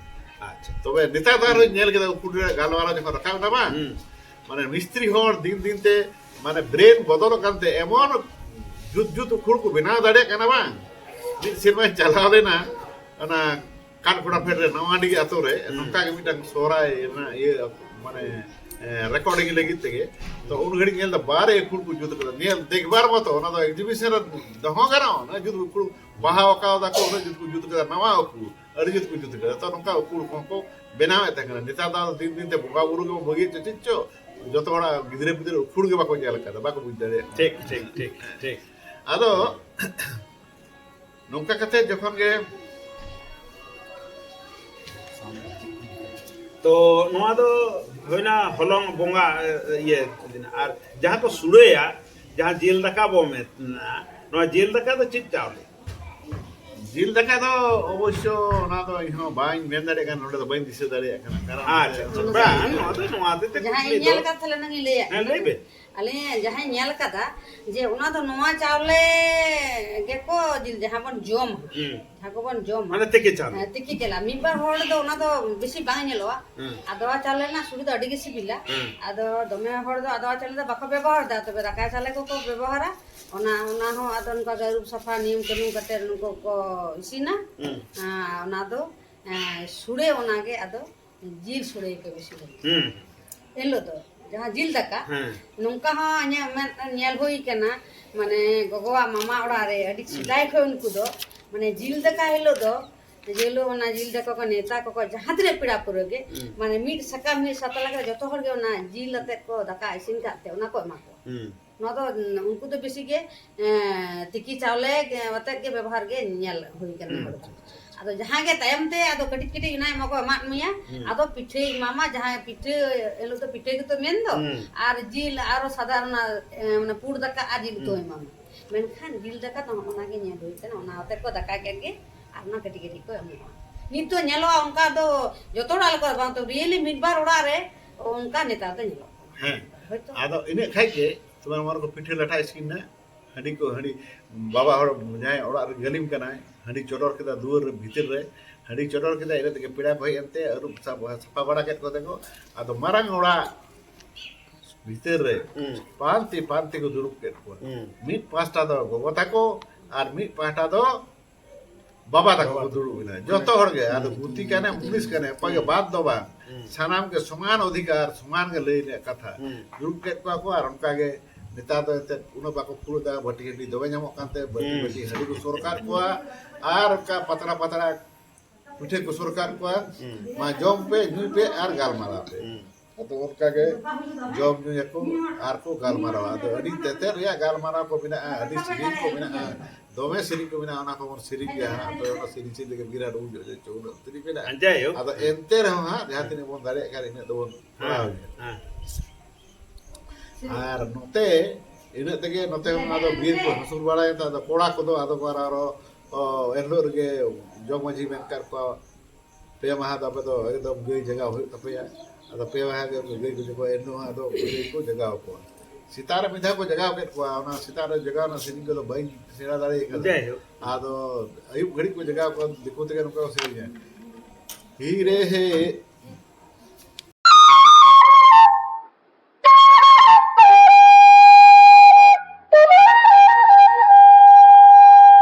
ᱟᱪᱪᱷᱟ᱾ ᱛᱚᱵᱮ ᱱᱮᱛᱟᱨ ᱫᱚ ᱟᱨᱦᱚᱸ ᱧᱮᱞ ᱠᱮᱫᱟ ᱩᱠᱷᱩᱲ ᱨᱮ ᱜᱟᱞᱢᱟᱨᱟᱣ ᱡᱚᱠᱷᱚᱱ ᱨᱟᱠᱟᱵ ᱮᱱᱟ ᱵᱟᱝ? ᱦᱩᱸ᱾ ᱢᱟᱱᱮ ᱢᱤᱥᱛᱨᱤ ᱦᱚᱲ ᱫᱤᱱ ᱫᱤᱱ ᱛᱮ ᱢᱟᱱᱮ brain ᱵᱚᱫᱚᱞᱚᱜ ᱠᱟᱱᱛᱮ ᱮᱢᱚᱱ ᱡᱩᱛ ᱡᱩᱛ ᱩᱠᱷᱩᱲ ᱠᱚ ᱵᱮᱱᱟᱣ ᱫᱟᱲᱮᱭᱟᱜ ᱠᱟᱱᱟ ᱵᱟᱝ᱾ ᱢᱤᱫ ᱥᱮᱨᱢᱟᱧ ᱪᱟᱞᱟᱣ ᱞᱮᱱᱟ ᱚᱱᱟ ᱠᱟᱴᱯᱷᱚᱲᱟ ᱯᱷᱮᱰ ᱨᱮ ᱱᱟᱣᱟᱰᱤ ᱟᱛᱳ ᱨᱮ, ᱦᱩᱸ᱾ ᱱᱚᱝᱠᱟ ᱜᱮ ᱢᱤᱫᱴᱟᱝ ᱥᱚᱦᱨᱟᱭ ᱨᱮᱱᱟᱜ ᱤᱭᱟᱹ ᱢᱟᱱᱮ, ᱮ, recording ᱞᱟᱹᱜᱤᱫ ᱛᱮᱜᱮ᱾ ᱛᱚ ᱩᱱ ᱜᱷᱟᱹᱲᱤᱡ ᱧᱮᱞ ᱫᱟ ᱵᱟᱨᱮ ᱩᱠᱷᱩᱲ ᱠᱚ ᱡᱩᱛ ᱠᱟᱫᱟ, ᱧᱮᱞ ᱫᱮᱠᱷᱵᱟᱨ ᱢᱚᱛᱚ, ᱚᱱᱟ ᱫᱚ exhibition ᱨᱮ ᱫᱚᱦᱚ ᱜᱟᱱᱚᱜᱼᱟ᱾ ᱩᱱᱟᱹᱜ ᱡᱩᱛ ᱩᱠᱷᱩᱲ ᱵᱟᱦᱟ ᱟᱸᱠᱟᱣ ᱫᱟᱠᱚ, ᱩᱱᱟᱹᱜ ᱡᱩᱛ ᱠᱚ ᱡᱩᱛ ᱠᱟᱫᱟ, ᱱᱟᱣᱟ ᱩᱠᱷᱩᱲ ᱟᱹᱰᱤ ᱡᱩᱛ ᱠᱚ ᱡᱩᱛ ᱠᱟᱫᱟ᱾ ᱛᱚ ᱱᱚᱝᱠᱟ ᱩᱠᱷᱩᱲ ᱠᱚᱦᱚᱸ ᱠᱚ ᱵᱮᱱᱟᱣᱮᱫ ᱛᱟᱦᱮᱸ ᱠᱟᱱᱟ᱾ ᱱᱮᱛᱟᱨ ᱫᱚ ᱟᱫᱚ ᱫᱤᱱ ᱫᱤᱱ ᱛᱮ ᱵᱚᱸᱜᱟ ᱵᱩᱨᱩ ᱜᱮᱵᱚᱱ ᱵᱟᱹᱜᱤᱭᱮᱫ ᱪᱚ ᱪᱮᱫ ᱪᱚ, ᱡᱚᱛᱚ ᱦᱚᱲᱟᱜ ᱜᱤᱫᱽᱨᱟᱹ ᱯᱤᱫᱽᱨᱟᱹ ᱩᱠᱷᱩᱲ ᱜᱮ ᱵᱟᱠᱚ ᱧᱮᱞ ᱠᱟᱫᱟ, ᱵᱟᱠᱚ ᱵᱩᱡᱽ ᱫᱟᱲᱮᱭᱟᱜ ᱠᱟᱱᱟ᱾ ᱴᱷᱤᱠ, ᱴᱷᱤᱠ, ᱴᱷᱤᱠ, ᱴᱷᱤᱠ᱾ ᱟᱫᱚ ᱱᱚᱝᱠᱟ ᱠᱟᱛᱮ ᱡᱚᱠᱷᱚᱱ ᱜᱮ ᱛᱚ ᱱᱚᱣᱟ ᱫᱚ ᱦᱩᱭᱱᱟ ᱦᱚᱞᱚᱝ ᱵᱚᱸᱜᱟ, ᱮ, ᱤᱭᱟᱹ ᱫᱤᱱ᱾ ᱟᱨ ᱡᱟᱦᱟᱸ ᱠᱚ ᱥᱩᱲᱟᱹᱭᱟ, ᱡᱟᱦᱟᱸ ᱡᱤᱞ ᱫᱟᱠᱟ ᱵᱚ ᱢᱮᱱᱟ, ᱱᱚᱣᱟ ᱡᱤᱞ ᱫᱟᱠᱟ ᱫᱚ ᱪᱮᱫ ᱪᱟᱣᱞᱮ? ᱡᱤᱞ ᱫᱟᱠᱟ ᱫᱚ ᱚᱵᱚᱥᱥᱚ ᱚᱱᱟ ᱫᱚ ᱤᱧ ᱦᱚᱸ ᱵᱟᱹᱧ ᱢᱮᱱ ᱫᱟᱲᱮᱭᱟᱜ ᱠᱟᱱᱟ, ᱱᱚᱰᱮ ᱫᱚ ᱵᱟᱹᱧ ᱫᱤᱥᱟᱹ ᱫᱟᱲᱮᱭᱟᱜ ᱠᱟᱱᱟ, ᱠᱟᱨᱚᱱ ᱟᱪᱪᱷᱟ, ᱟᱪᱪᱷᱟ᱾ ᱵᱟᱝ, ᱱᱚᱣᱟ ᱫᱚ, ᱱᱚᱣᱟ ᱦᱚᱛᱮᱡ ᱛᱮ ᱡᱟᱦᱟᱸ ᱠᱩᱠᱞᱤ ᱤᱧ ᱧᱮᱞ ᱫᱚ᱾ ᱟᱠᱟᱫ, ᱛᱟᱦᱞᱮ ᱚᱱᱟᱜᱤᱧ ᱞᱟᱹᱭᱟ᱾ ᱦᱮᱸ, ᱞᱟᱹᱭ ᱵᱮᱱ᱾ ᱟᱹᱞᱤᱧ ᱡᱟᱦᱟᱸᱧ ᱧᱮᱞ ᱟᱠᱟᱫᱟ, ᱡᱮ ᱚᱱᱟ ᱫᱚ ᱱᱚᱣᱟ ᱪᱟᱣᱞᱮ ᱜᱮᱠᱚ ᱡᱤᱞ, ᱡᱟᱦᱟᱸ ᱵᱚᱱ ᱡᱚᱢᱟ, ᱦᱩᱸ᱾ ᱡᱟᱦᱟᱸ ᱠᱚᱵᱚᱱ ᱡᱚᱢᱟ᱾ ᱢᱟᱱᱮ ᱛᱤᱠᱤ ᱪᱟᱣᱞᱮ᱾ ᱦᱮᱸ, ᱛᱤᱠᱤ ᱪᱟᱣᱞᱮ᱾ ᱢᱤᱫ ᱵᱟᱨ ᱦᱚᱲ ᱫᱚ ᱚᱱᱟ ᱫᱚ ᱵᱮᱥᱤ ᱵᱟᱝ ᱧᱮᱞᱚᱜᱼᱟ᱾ ᱦᱩᱸ᱾ ᱟᱫᱣᱟ ᱪᱟᱣᱞᱮ ᱨᱮᱱᱟᱜ ᱥᱩᱲᱤ ᱫᱚ ᱟᱹᱰᱤ ᱜᱮ ᱥᱤᱵᱤᱞᱟ᱾ ᱦᱩᱸ᱾ ᱟᱫᱚ ᱫᱚᱢᱮ ᱦᱚᱲ ᱫᱚ ᱟᱫᱣᱟ ᱪᱟᱣᱞᱮ ᱫᱚ ᱵᱟᱠᱚ ᱵᱮᱵᱚᱦᱟᱨ ᱮᱫᱟ, ᱛᱚᱵᱮ ᱫᱟᱠᱟᱭ ᱪᱟᱣᱞᱮ ᱠᱚᱠᱚ ᱵᱮᱵᱚᱦᱟᱨᱟ᱾ ᱚᱱᱟ, ᱚᱱᱟ ᱦᱚᱸ ᱟᱫᱚ ᱚᱱᱠᱟ ᱜᱮ ᱟᱹᱨᱩᱵ ᱥᱟᱯᱷᱟ ᱱᱤᱭᱚᱢ ᱠᱟᱹᱱᱩᱱ ᱠᱟᱛᱮ ᱱᱩᱠᱩ ᱠᱚ ᱤᱥᱤᱱᱟ᱾ ᱦᱩᱸ᱾ ᱟᱨ ᱚᱱᱟ ᱫᱚ, ᱮᱸ, ᱥᱩᱲᱮ ᱚᱱᱟ ᱜᱮ ᱟᱫᱚ ᱡᱤᱞ ᱥᱚᱲᱮ ᱜᱮᱠᱚ ᱵᱮᱥᱤ ᱡᱚᱢᱟ᱾ ᱦᱩᱸ᱾ ᱮᱱᱦᱤᱞᱳᱜ ᱫᱚ ᱡᱟᱦᱟᱸ ᱡᱤᱞ ᱫᱟᱠᱟ, ᱦᱮᱸ᱾ ᱱᱚᱝᱠᱟ ᱦᱚᱸ ᱤᱧᱟᱹᱜ ᱢᱮᱫ ᱨᱮ ᱧᱮᱞ ᱦᱩᱭ ᱠᱟᱱᱟ, ᱢᱟᱱᱮ ᱜᱚᱜᱚᱣᱟᱜ ᱢᱟᱢᱟ ᱚᱲᱟᱜ ᱨᱮ ᱟᱹᱰᱤ ᱦᱩᱸ᱾ ᱥᱮᱫᱟᱭ ᱠᱷᱚᱱ ᱩᱱᱠᱩ ᱫᱚ, ᱢᱟᱱᱮ ᱡᱤᱞ ᱫᱟᱠᱟ ᱦᱤᱞᱳᱜ ᱫᱚ ᱡᱮ ᱦᱤᱞᱳᱜ ᱚᱱᱟ ᱡᱤᱞ ᱫᱟᱠᱟ ᱠᱚ ᱱᱮᱣᱛᱟ ᱠᱚᱠᱚ, ᱡᱟᱦᱟᱸ ᱛᱤᱱᱟᱹᱜ ᱯᱮᱲᱟ ᱯᱩᱨᱟᱹ ᱜᱮ, ᱦᱩᱸ᱾ ᱢᱟᱱᱮ ᱢᱤᱫ ᱥᱟᱠᱟᱢ ᱢᱤᱫ ᱥᱟᱛᱞᱟ ᱠᱟᱛᱮ ᱡᱚᱛᱚ ᱦᱚᱲ ᱜᱮ ᱚᱱᱟ ᱡᱤᱞ ᱟᱛᱮᱫ ᱠᱚ ᱫᱟᱠᱟ ᱤᱥᱤᱱ ᱠᱟᱜ ᱛᱮ ᱚᱱᱟ ᱠᱚ ᱮᱢᱟ ᱠᱚᱣᱟ᱾ ᱦᱩᱸ᱾ ᱱᱚᱣᱟ ᱫᱚ, ᱩᱱᱠᱩ ᱫᱚ ᱵᱮᱥᱤ ᱜᱮ, ᱮᱸ, ᱛᱤᱠᱤ ᱪᱟᱣᱞᱮ ᱜᱮ ᱟᱛᱮᱫ ᱜᱮ ᱵᱮᱵᱚᱦᱟᱨ ᱜᱮ ᱧᱮᱞ ᱦᱩᱭ ᱠᱟᱱᱟ ᱦᱩᱸ᱾ ᱦᱚᱲ ᱫᱚ᱾ ᱟᱫᱚ ᱡᱟᱦᱟᱸᱭ ᱜᱮ ᱛᱟᱭᱚᱢ ᱛᱮ ᱟᱫᱚ ᱠᱟᱹᱴᱤᱡ ᱠᱟᱹᱴᱤᱡ ᱚᱱᱟ ᱮᱢᱟ ᱠᱚ, ᱮᱢᱟᱫ ᱢᱮᱭᱟ, ᱦᱩᱸ᱾ ᱟᱫᱚ ᱯᱤᱴᱷᱟᱹᱭ ᱮᱢᱟᱢᱟ, ᱡᱟᱦᱟᱸᱭ ᱯᱤᱴᱷᱟᱹ, ᱮᱱᱦᱤᱞᱳᱜ ᱫᱚ ᱯᱤᱴᱷᱟᱹ ᱜᱮᱛᱚ ᱢᱮᱱ ᱫᱚ, ᱦᱩᱸ᱾ ᱟᱨ ᱡᱤᱞ ᱟᱨᱚ ᱥᱟᱫᱟ ᱚᱱᱟ, ᱮ, ᱢᱟᱱᱮ ᱯᱩᱲ ᱫᱟᱠᱟ ᱟᱨ ᱡᱤᱞ ᱩᱛᱩ ᱦᱩᱸ᱾ ᱮᱢᱟᱢᱟ᱾ ᱢᱮᱱᱠᱷᱟᱱ ᱡᱤᱞ ᱫᱟᱠᱟ ᱫᱚ ᱱᱚᱜᱼᱚ ᱱᱟ ᱜᱮ ᱧᱮᱞ ᱦᱩᱭ ᱠᱟᱱᱟ, ᱚᱱᱟ ᱟᱛᱮᱫ ᱠᱚ ᱫᱟᱠᱟ ᱠᱮᱫ ᱜᱮ ᱟᱨ ᱚᱱᱟ ᱠᱟᱹᱴᱤᱡ ᱠᱟᱹᱴᱤᱡ ᱠᱚ ᱮᱢᱚᱜᱼᱟ᱾ ᱱᱤᱛ ᱫᱚ ᱧᱮᱞᱚᱜᱼᱟ ᱚᱱᱠᱟ ᱫᱚ ᱡᱚᱛᱚ ᱦᱚᱲᱟᱜ ᱞᱮᱠᱟ ᱫᱚ ᱵᱟᱝ, ᱛᱚ really ᱢᱤᱫ ᱵᱟᱨ ᱚᱲᱟᱜ ᱨᱮ ᱚᱱᱠᱟ ᱱᱮᱛᱟᱨ ᱫᱚ ᱧᱮᱞᱚᱜ ᱠᱟᱱᱟ᱾ ᱦᱮᱸ᱾ ᱦᱳᱭᱛᱳ᱾ ᱟᱫᱚ ᱤᱱᱟᱹᱜ ᱠᱷᱟᱡ ᱜᱮ ᱛᱚᱵᱮ ᱱᱚᱣᱟ ᱨᱮᱠᱚ ᱯᱤᱴᱷᱟᱹ ᱞᱟᱴᱷᱟ ᱤᱥᱤᱱ ᱮᱱᱟ, ᱦᱟᱺᱰᱤ ᱠᱚ, ᱦᱟᱺᱰᱤ, ᱵᱟᱵᱟ ᱦᱚᱲ ᱡᱟᱦᱟᱸᱭ ᱚᱲᱟᱜ ᱨᱮ ᱜᱟᱹᱞᱤᱢ ᱠᱟᱱᱟᱭ, ᱦᱟᱺᱰᱤ ᱪᱚᱰᱚᱨ ᱠᱮᱫᱟ ᱫᱩᱣᱟᱹᱨ ᱨᱮ, ᱵᱷᱤᱛᱤᱨ ᱨᱮ ᱦᱟᱺᱰᱤ ᱪᱚᱰᱚᱨ ᱠᱮᱫᱟ, ᱤᱱᱟᱹ ᱛᱮᱜᱮ ᱯᱮᱲᱟ ᱠᱚ ᱦᱮᱡ ᱮᱱᱛᱮ ᱟᱹᱨᱩᱵ ᱥᱟᱯ-, ᱥᱟᱯᱷᱟ ᱵᱟᱲᱟ ᱠᱮᱫ ᱠᱚᱛᱮ ᱠᱚ, ᱟᱫᱚ ᱢᱟᱨᱟᱝ ᱚᱲᱟᱜ ᱵᱷᱤᱛᱤᱨ ᱨᱮ ᱦᱩᱸ᱾ ᱯᱟᱱᱛᱮ ᱯᱟᱱᱛᱮ ᱠᱚ ᱫᱩᱲᱩᱵ ᱠᱮᱫ ᱠᱚᱣᱟ᱾ ᱦᱩᱸ᱾ ᱢᱤᱫ ᱯᱟᱦᱴᱟ ᱫᱚ ᱜᱚᱜᱚ ᱛᱟᱠᱚ ᱟᱨ ᱢᱤᱫ ᱯᱟᱦᱴᱟ ᱫᱚ ᱵᱟᱵᱟ ᱛᱟᱠᱚ ᱠᱚ ᱫᱩᱲᱩᱵ ᱮᱱᱟ, ᱡᱚᱛᱚ ᱦᱚᱲ ᱜᱮ᱾ ᱟᱫᱚ ᱜᱩᱛᱤ ᱠᱟᱱᱮ, ᱯᱩᱞᱤᱥ ᱠᱟᱱᱮ, ᱚᱠᱚᱭ ᱜᱮ ᱵᱟᱫ ᱫᱚ ᱵᱟᱝ᱾ ᱦᱩᱸ᱾ ᱥᱟᱱᱟᱢ ᱜᱮ ᱥᱚᱢᱟᱱ ᱚᱫᱷᱤᱠᱟᱨ, ᱥᱚᱢᱟᱱ ᱜᱮ ᱞᱟᱹᱭ ᱨᱮᱭᱟᱜ ᱠᱟᱛᱷᱟ᱾ ᱦᱩᱸ᱾ ᱫᱩᱲᱩᱵ ᱠᱮᱫ ᱠᱚᱣᱟ ᱠᱚ, ᱟᱨ ᱚᱱᱠᱟ ᱜᱮ ᱱᱮᱛᱟᱨ ᱫᱚ ᱮᱱᱛᱮᱫ ᱩᱱᱟᱹᱜ ᱵᱟᱠᱚ ᱯᱷᱩᱲᱩᱜ ᱫᱟ, ᱵᱟᱹᱴᱤ ᱦᱟᱺᱰᱤ ᱫᱚᱢᱮ ᱧᱟᱢᱚᱜ ᱠᱟᱱᱛᱮ, ᱵᱟᱹᱴᱤ ᱦᱩᱸ᱾ ᱵᱟᱹᱴᱤ ᱦᱟᱺᱰᱤ ᱠᱚ ᱥᱚᱨᱠᱟᱨ ᱠᱚᱣᱟ, ᱟᱨ ᱚᱱᱠᱟ ᱯᱟᱛᱲᱟ ᱯᱟᱛᱲᱟ ᱯᱤᱴᱷᱟᱹ ᱠᱚ ᱥᱚᱨᱠᱟᱨ ᱠᱚᱣᱟ, ᱦᱩᱸ᱾ ᱢᱟ ᱡᱚᱢ ᱯᱮ, ᱧᱩᱭ ᱯᱮ ᱟᱨ ᱜᱟᱞᱢᱟᱨᱟᱣ ᱯᱮ᱾ ᱦᱩᱸ᱾ ᱟᱫᱚ ᱚᱱᱠᱟ ᱜᱮ ᱡᱚᱢ ᱧᱩᱭᱟᱠᱚ ᱟᱨ ᱠᱚ ᱜᱟᱞᱢᱟᱨᱟᱣᱟ᱾ ᱟᱫᱚ ᱟᱹᱰᱤ ᱛᱮᱛᱮᱫ ᱨᱮᱭᱟᱜ ᱜᱟᱞᱢᱟᱨᱟᱣ ᱠᱚ ᱢᱮᱱᱟᱜᱼᱟ, ᱟᱹᱰᱤ ᱥᱮᱨᱮᱧ ᱠᱚ ᱢᱮᱱᱟᱜᱼᱟ, ᱫᱚᱢᱮ ᱥᱮᱨᱮᱧ ᱠᱚ ᱢᱮᱱᱟᱜᱼᱟ, ᱚᱱᱟ ᱠᱚᱵᱚᱱ ᱥᱮᱨᱮᱧ ᱜᱮᱭᱟ ᱦᱟᱸᱜ᱾ ᱟᱯᱮ ᱚᱱᱟ ᱥᱮᱨᱮᱧ ᱥᱮᱨᱮᱧ ᱛᱮᱜᱮ ᱵᱤᱨᱟᱴ ᱩᱱ ᱡᱚᱦᱚᱜ ᱪᱚ ᱩᱱᱟᱹᱜ ᱛᱤᱨᱤ ᱢᱮᱱᱟᱜᱼᱟ᱾ ᱡᱟᱭᱦᱳᱠ᱾ ᱟᱫᱚ ᱮᱱᱛᱮ ᱨᱮᱦᱚᱸ ᱦᱟᱸᱜ ᱡᱟᱦᱟᱸ ᱛᱤᱱᱟᱹᱜ ᱵᱚᱱ ᱫᱟᱲᱮᱭᱟᱜ ᱠᱷᱟᱱ ᱤᱱᱟᱹᱜ ᱫᱚᱵᱚᱱ ᱠᱚᱨᱟᱣ ᱜᱮᱭᱟ᱾ ᱦᱮᱸ᱾ ᱟᱨ ᱱᱚᱛᱮ ᱤᱱᱟᱹᱜ ᱛᱮᱜᱮ ᱱᱚᱛᱮ ᱦᱚᱸ ᱟᱫᱚ ᱵᱤᱨ ᱠᱚ ᱦᱟᱹᱥᱩᱨ ᱵᱟᱲᱟᱭᱮᱱ ᱛᱮ ᱟᱫᱚ ᱠᱚᱲᱟ ᱠᱚᱫᱚ ᱟᱫᱚ ᱠᱚ ᱟᱨᱚ, ᱚ, ᱮᱱᱦᱤᱞᱳᱜ ᱨᱮᱜᱮ ᱡᱚᱜᱽ ᱢᱟᱹᱡᱷᱤ ᱢᱮᱱ ᱠᱟᱫ ᱠᱚᱣᱟ, ᱯᱮ ᱢᱟᱦᱟ ᱫᱚ ᱟᱯᱮ ᱫᱚ ᱮᱠᱫᱚᱢ ᱜᱟᱹᱭ ᱡᱟᱜᱟᱣ ᱦᱩᱭᱩᱜ ᱛᱟᱯᱮᱭᱟ᱾ ᱟᱫᱚ ᱯᱮ ᱢᱟᱦᱟ ᱜᱮ ᱩᱱᱠᱩ ᱜᱟᱹᱭ ᱠᱚ ᱡᱟᱜᱟᱣ, ᱮᱱ ᱦᱤᱞᱳᱜ ᱟᱫᱚ ᱜᱟᱹᱭ ᱠᱚ ᱡᱟᱜᱟᱣ ᱠᱚᱣᱟ᱾ ᱥᱮᱛᱟᱜ ᱨᱮ ᱢᱤᱫ ᱫᱷᱟᱣ ᱠᱚ ᱡᱟᱜᱟᱣ ᱠᱮᱫ ᱠᱚᱣᱟ, ᱚᱱᱟ ᱥᱮᱛᱟᱜ ᱨᱮ ᱡᱟᱜᱟᱣ ᱨᱮᱱᱟᱜ ᱥᱮᱨᱮᱧ ᱠᱚᱫᱚ ᱵᱟᱹᱧ ᱥᱮᱬᱟ ᱫᱟᱲᱮ ᱟᱠᱟᱫᱟ᱾ ᱡᱟᱭᱦᱳᱠ᱾ ᱟᱫᱚ ᱟᱹᱭᱩᱵ ᱜᱷᱟᱹᱲᱤᱡ ᱠᱚ ᱡᱟᱜᱟᱣ ᱠᱚᱣᱟ, ᱫᱤᱠᱩ ᱛᱮᱜᱮ ᱱᱚᱝᱠᱟ ᱠᱚ ᱥᱮᱨᱮᱧᱟ, ᱦᱤᱨᱮ ᱦᱮ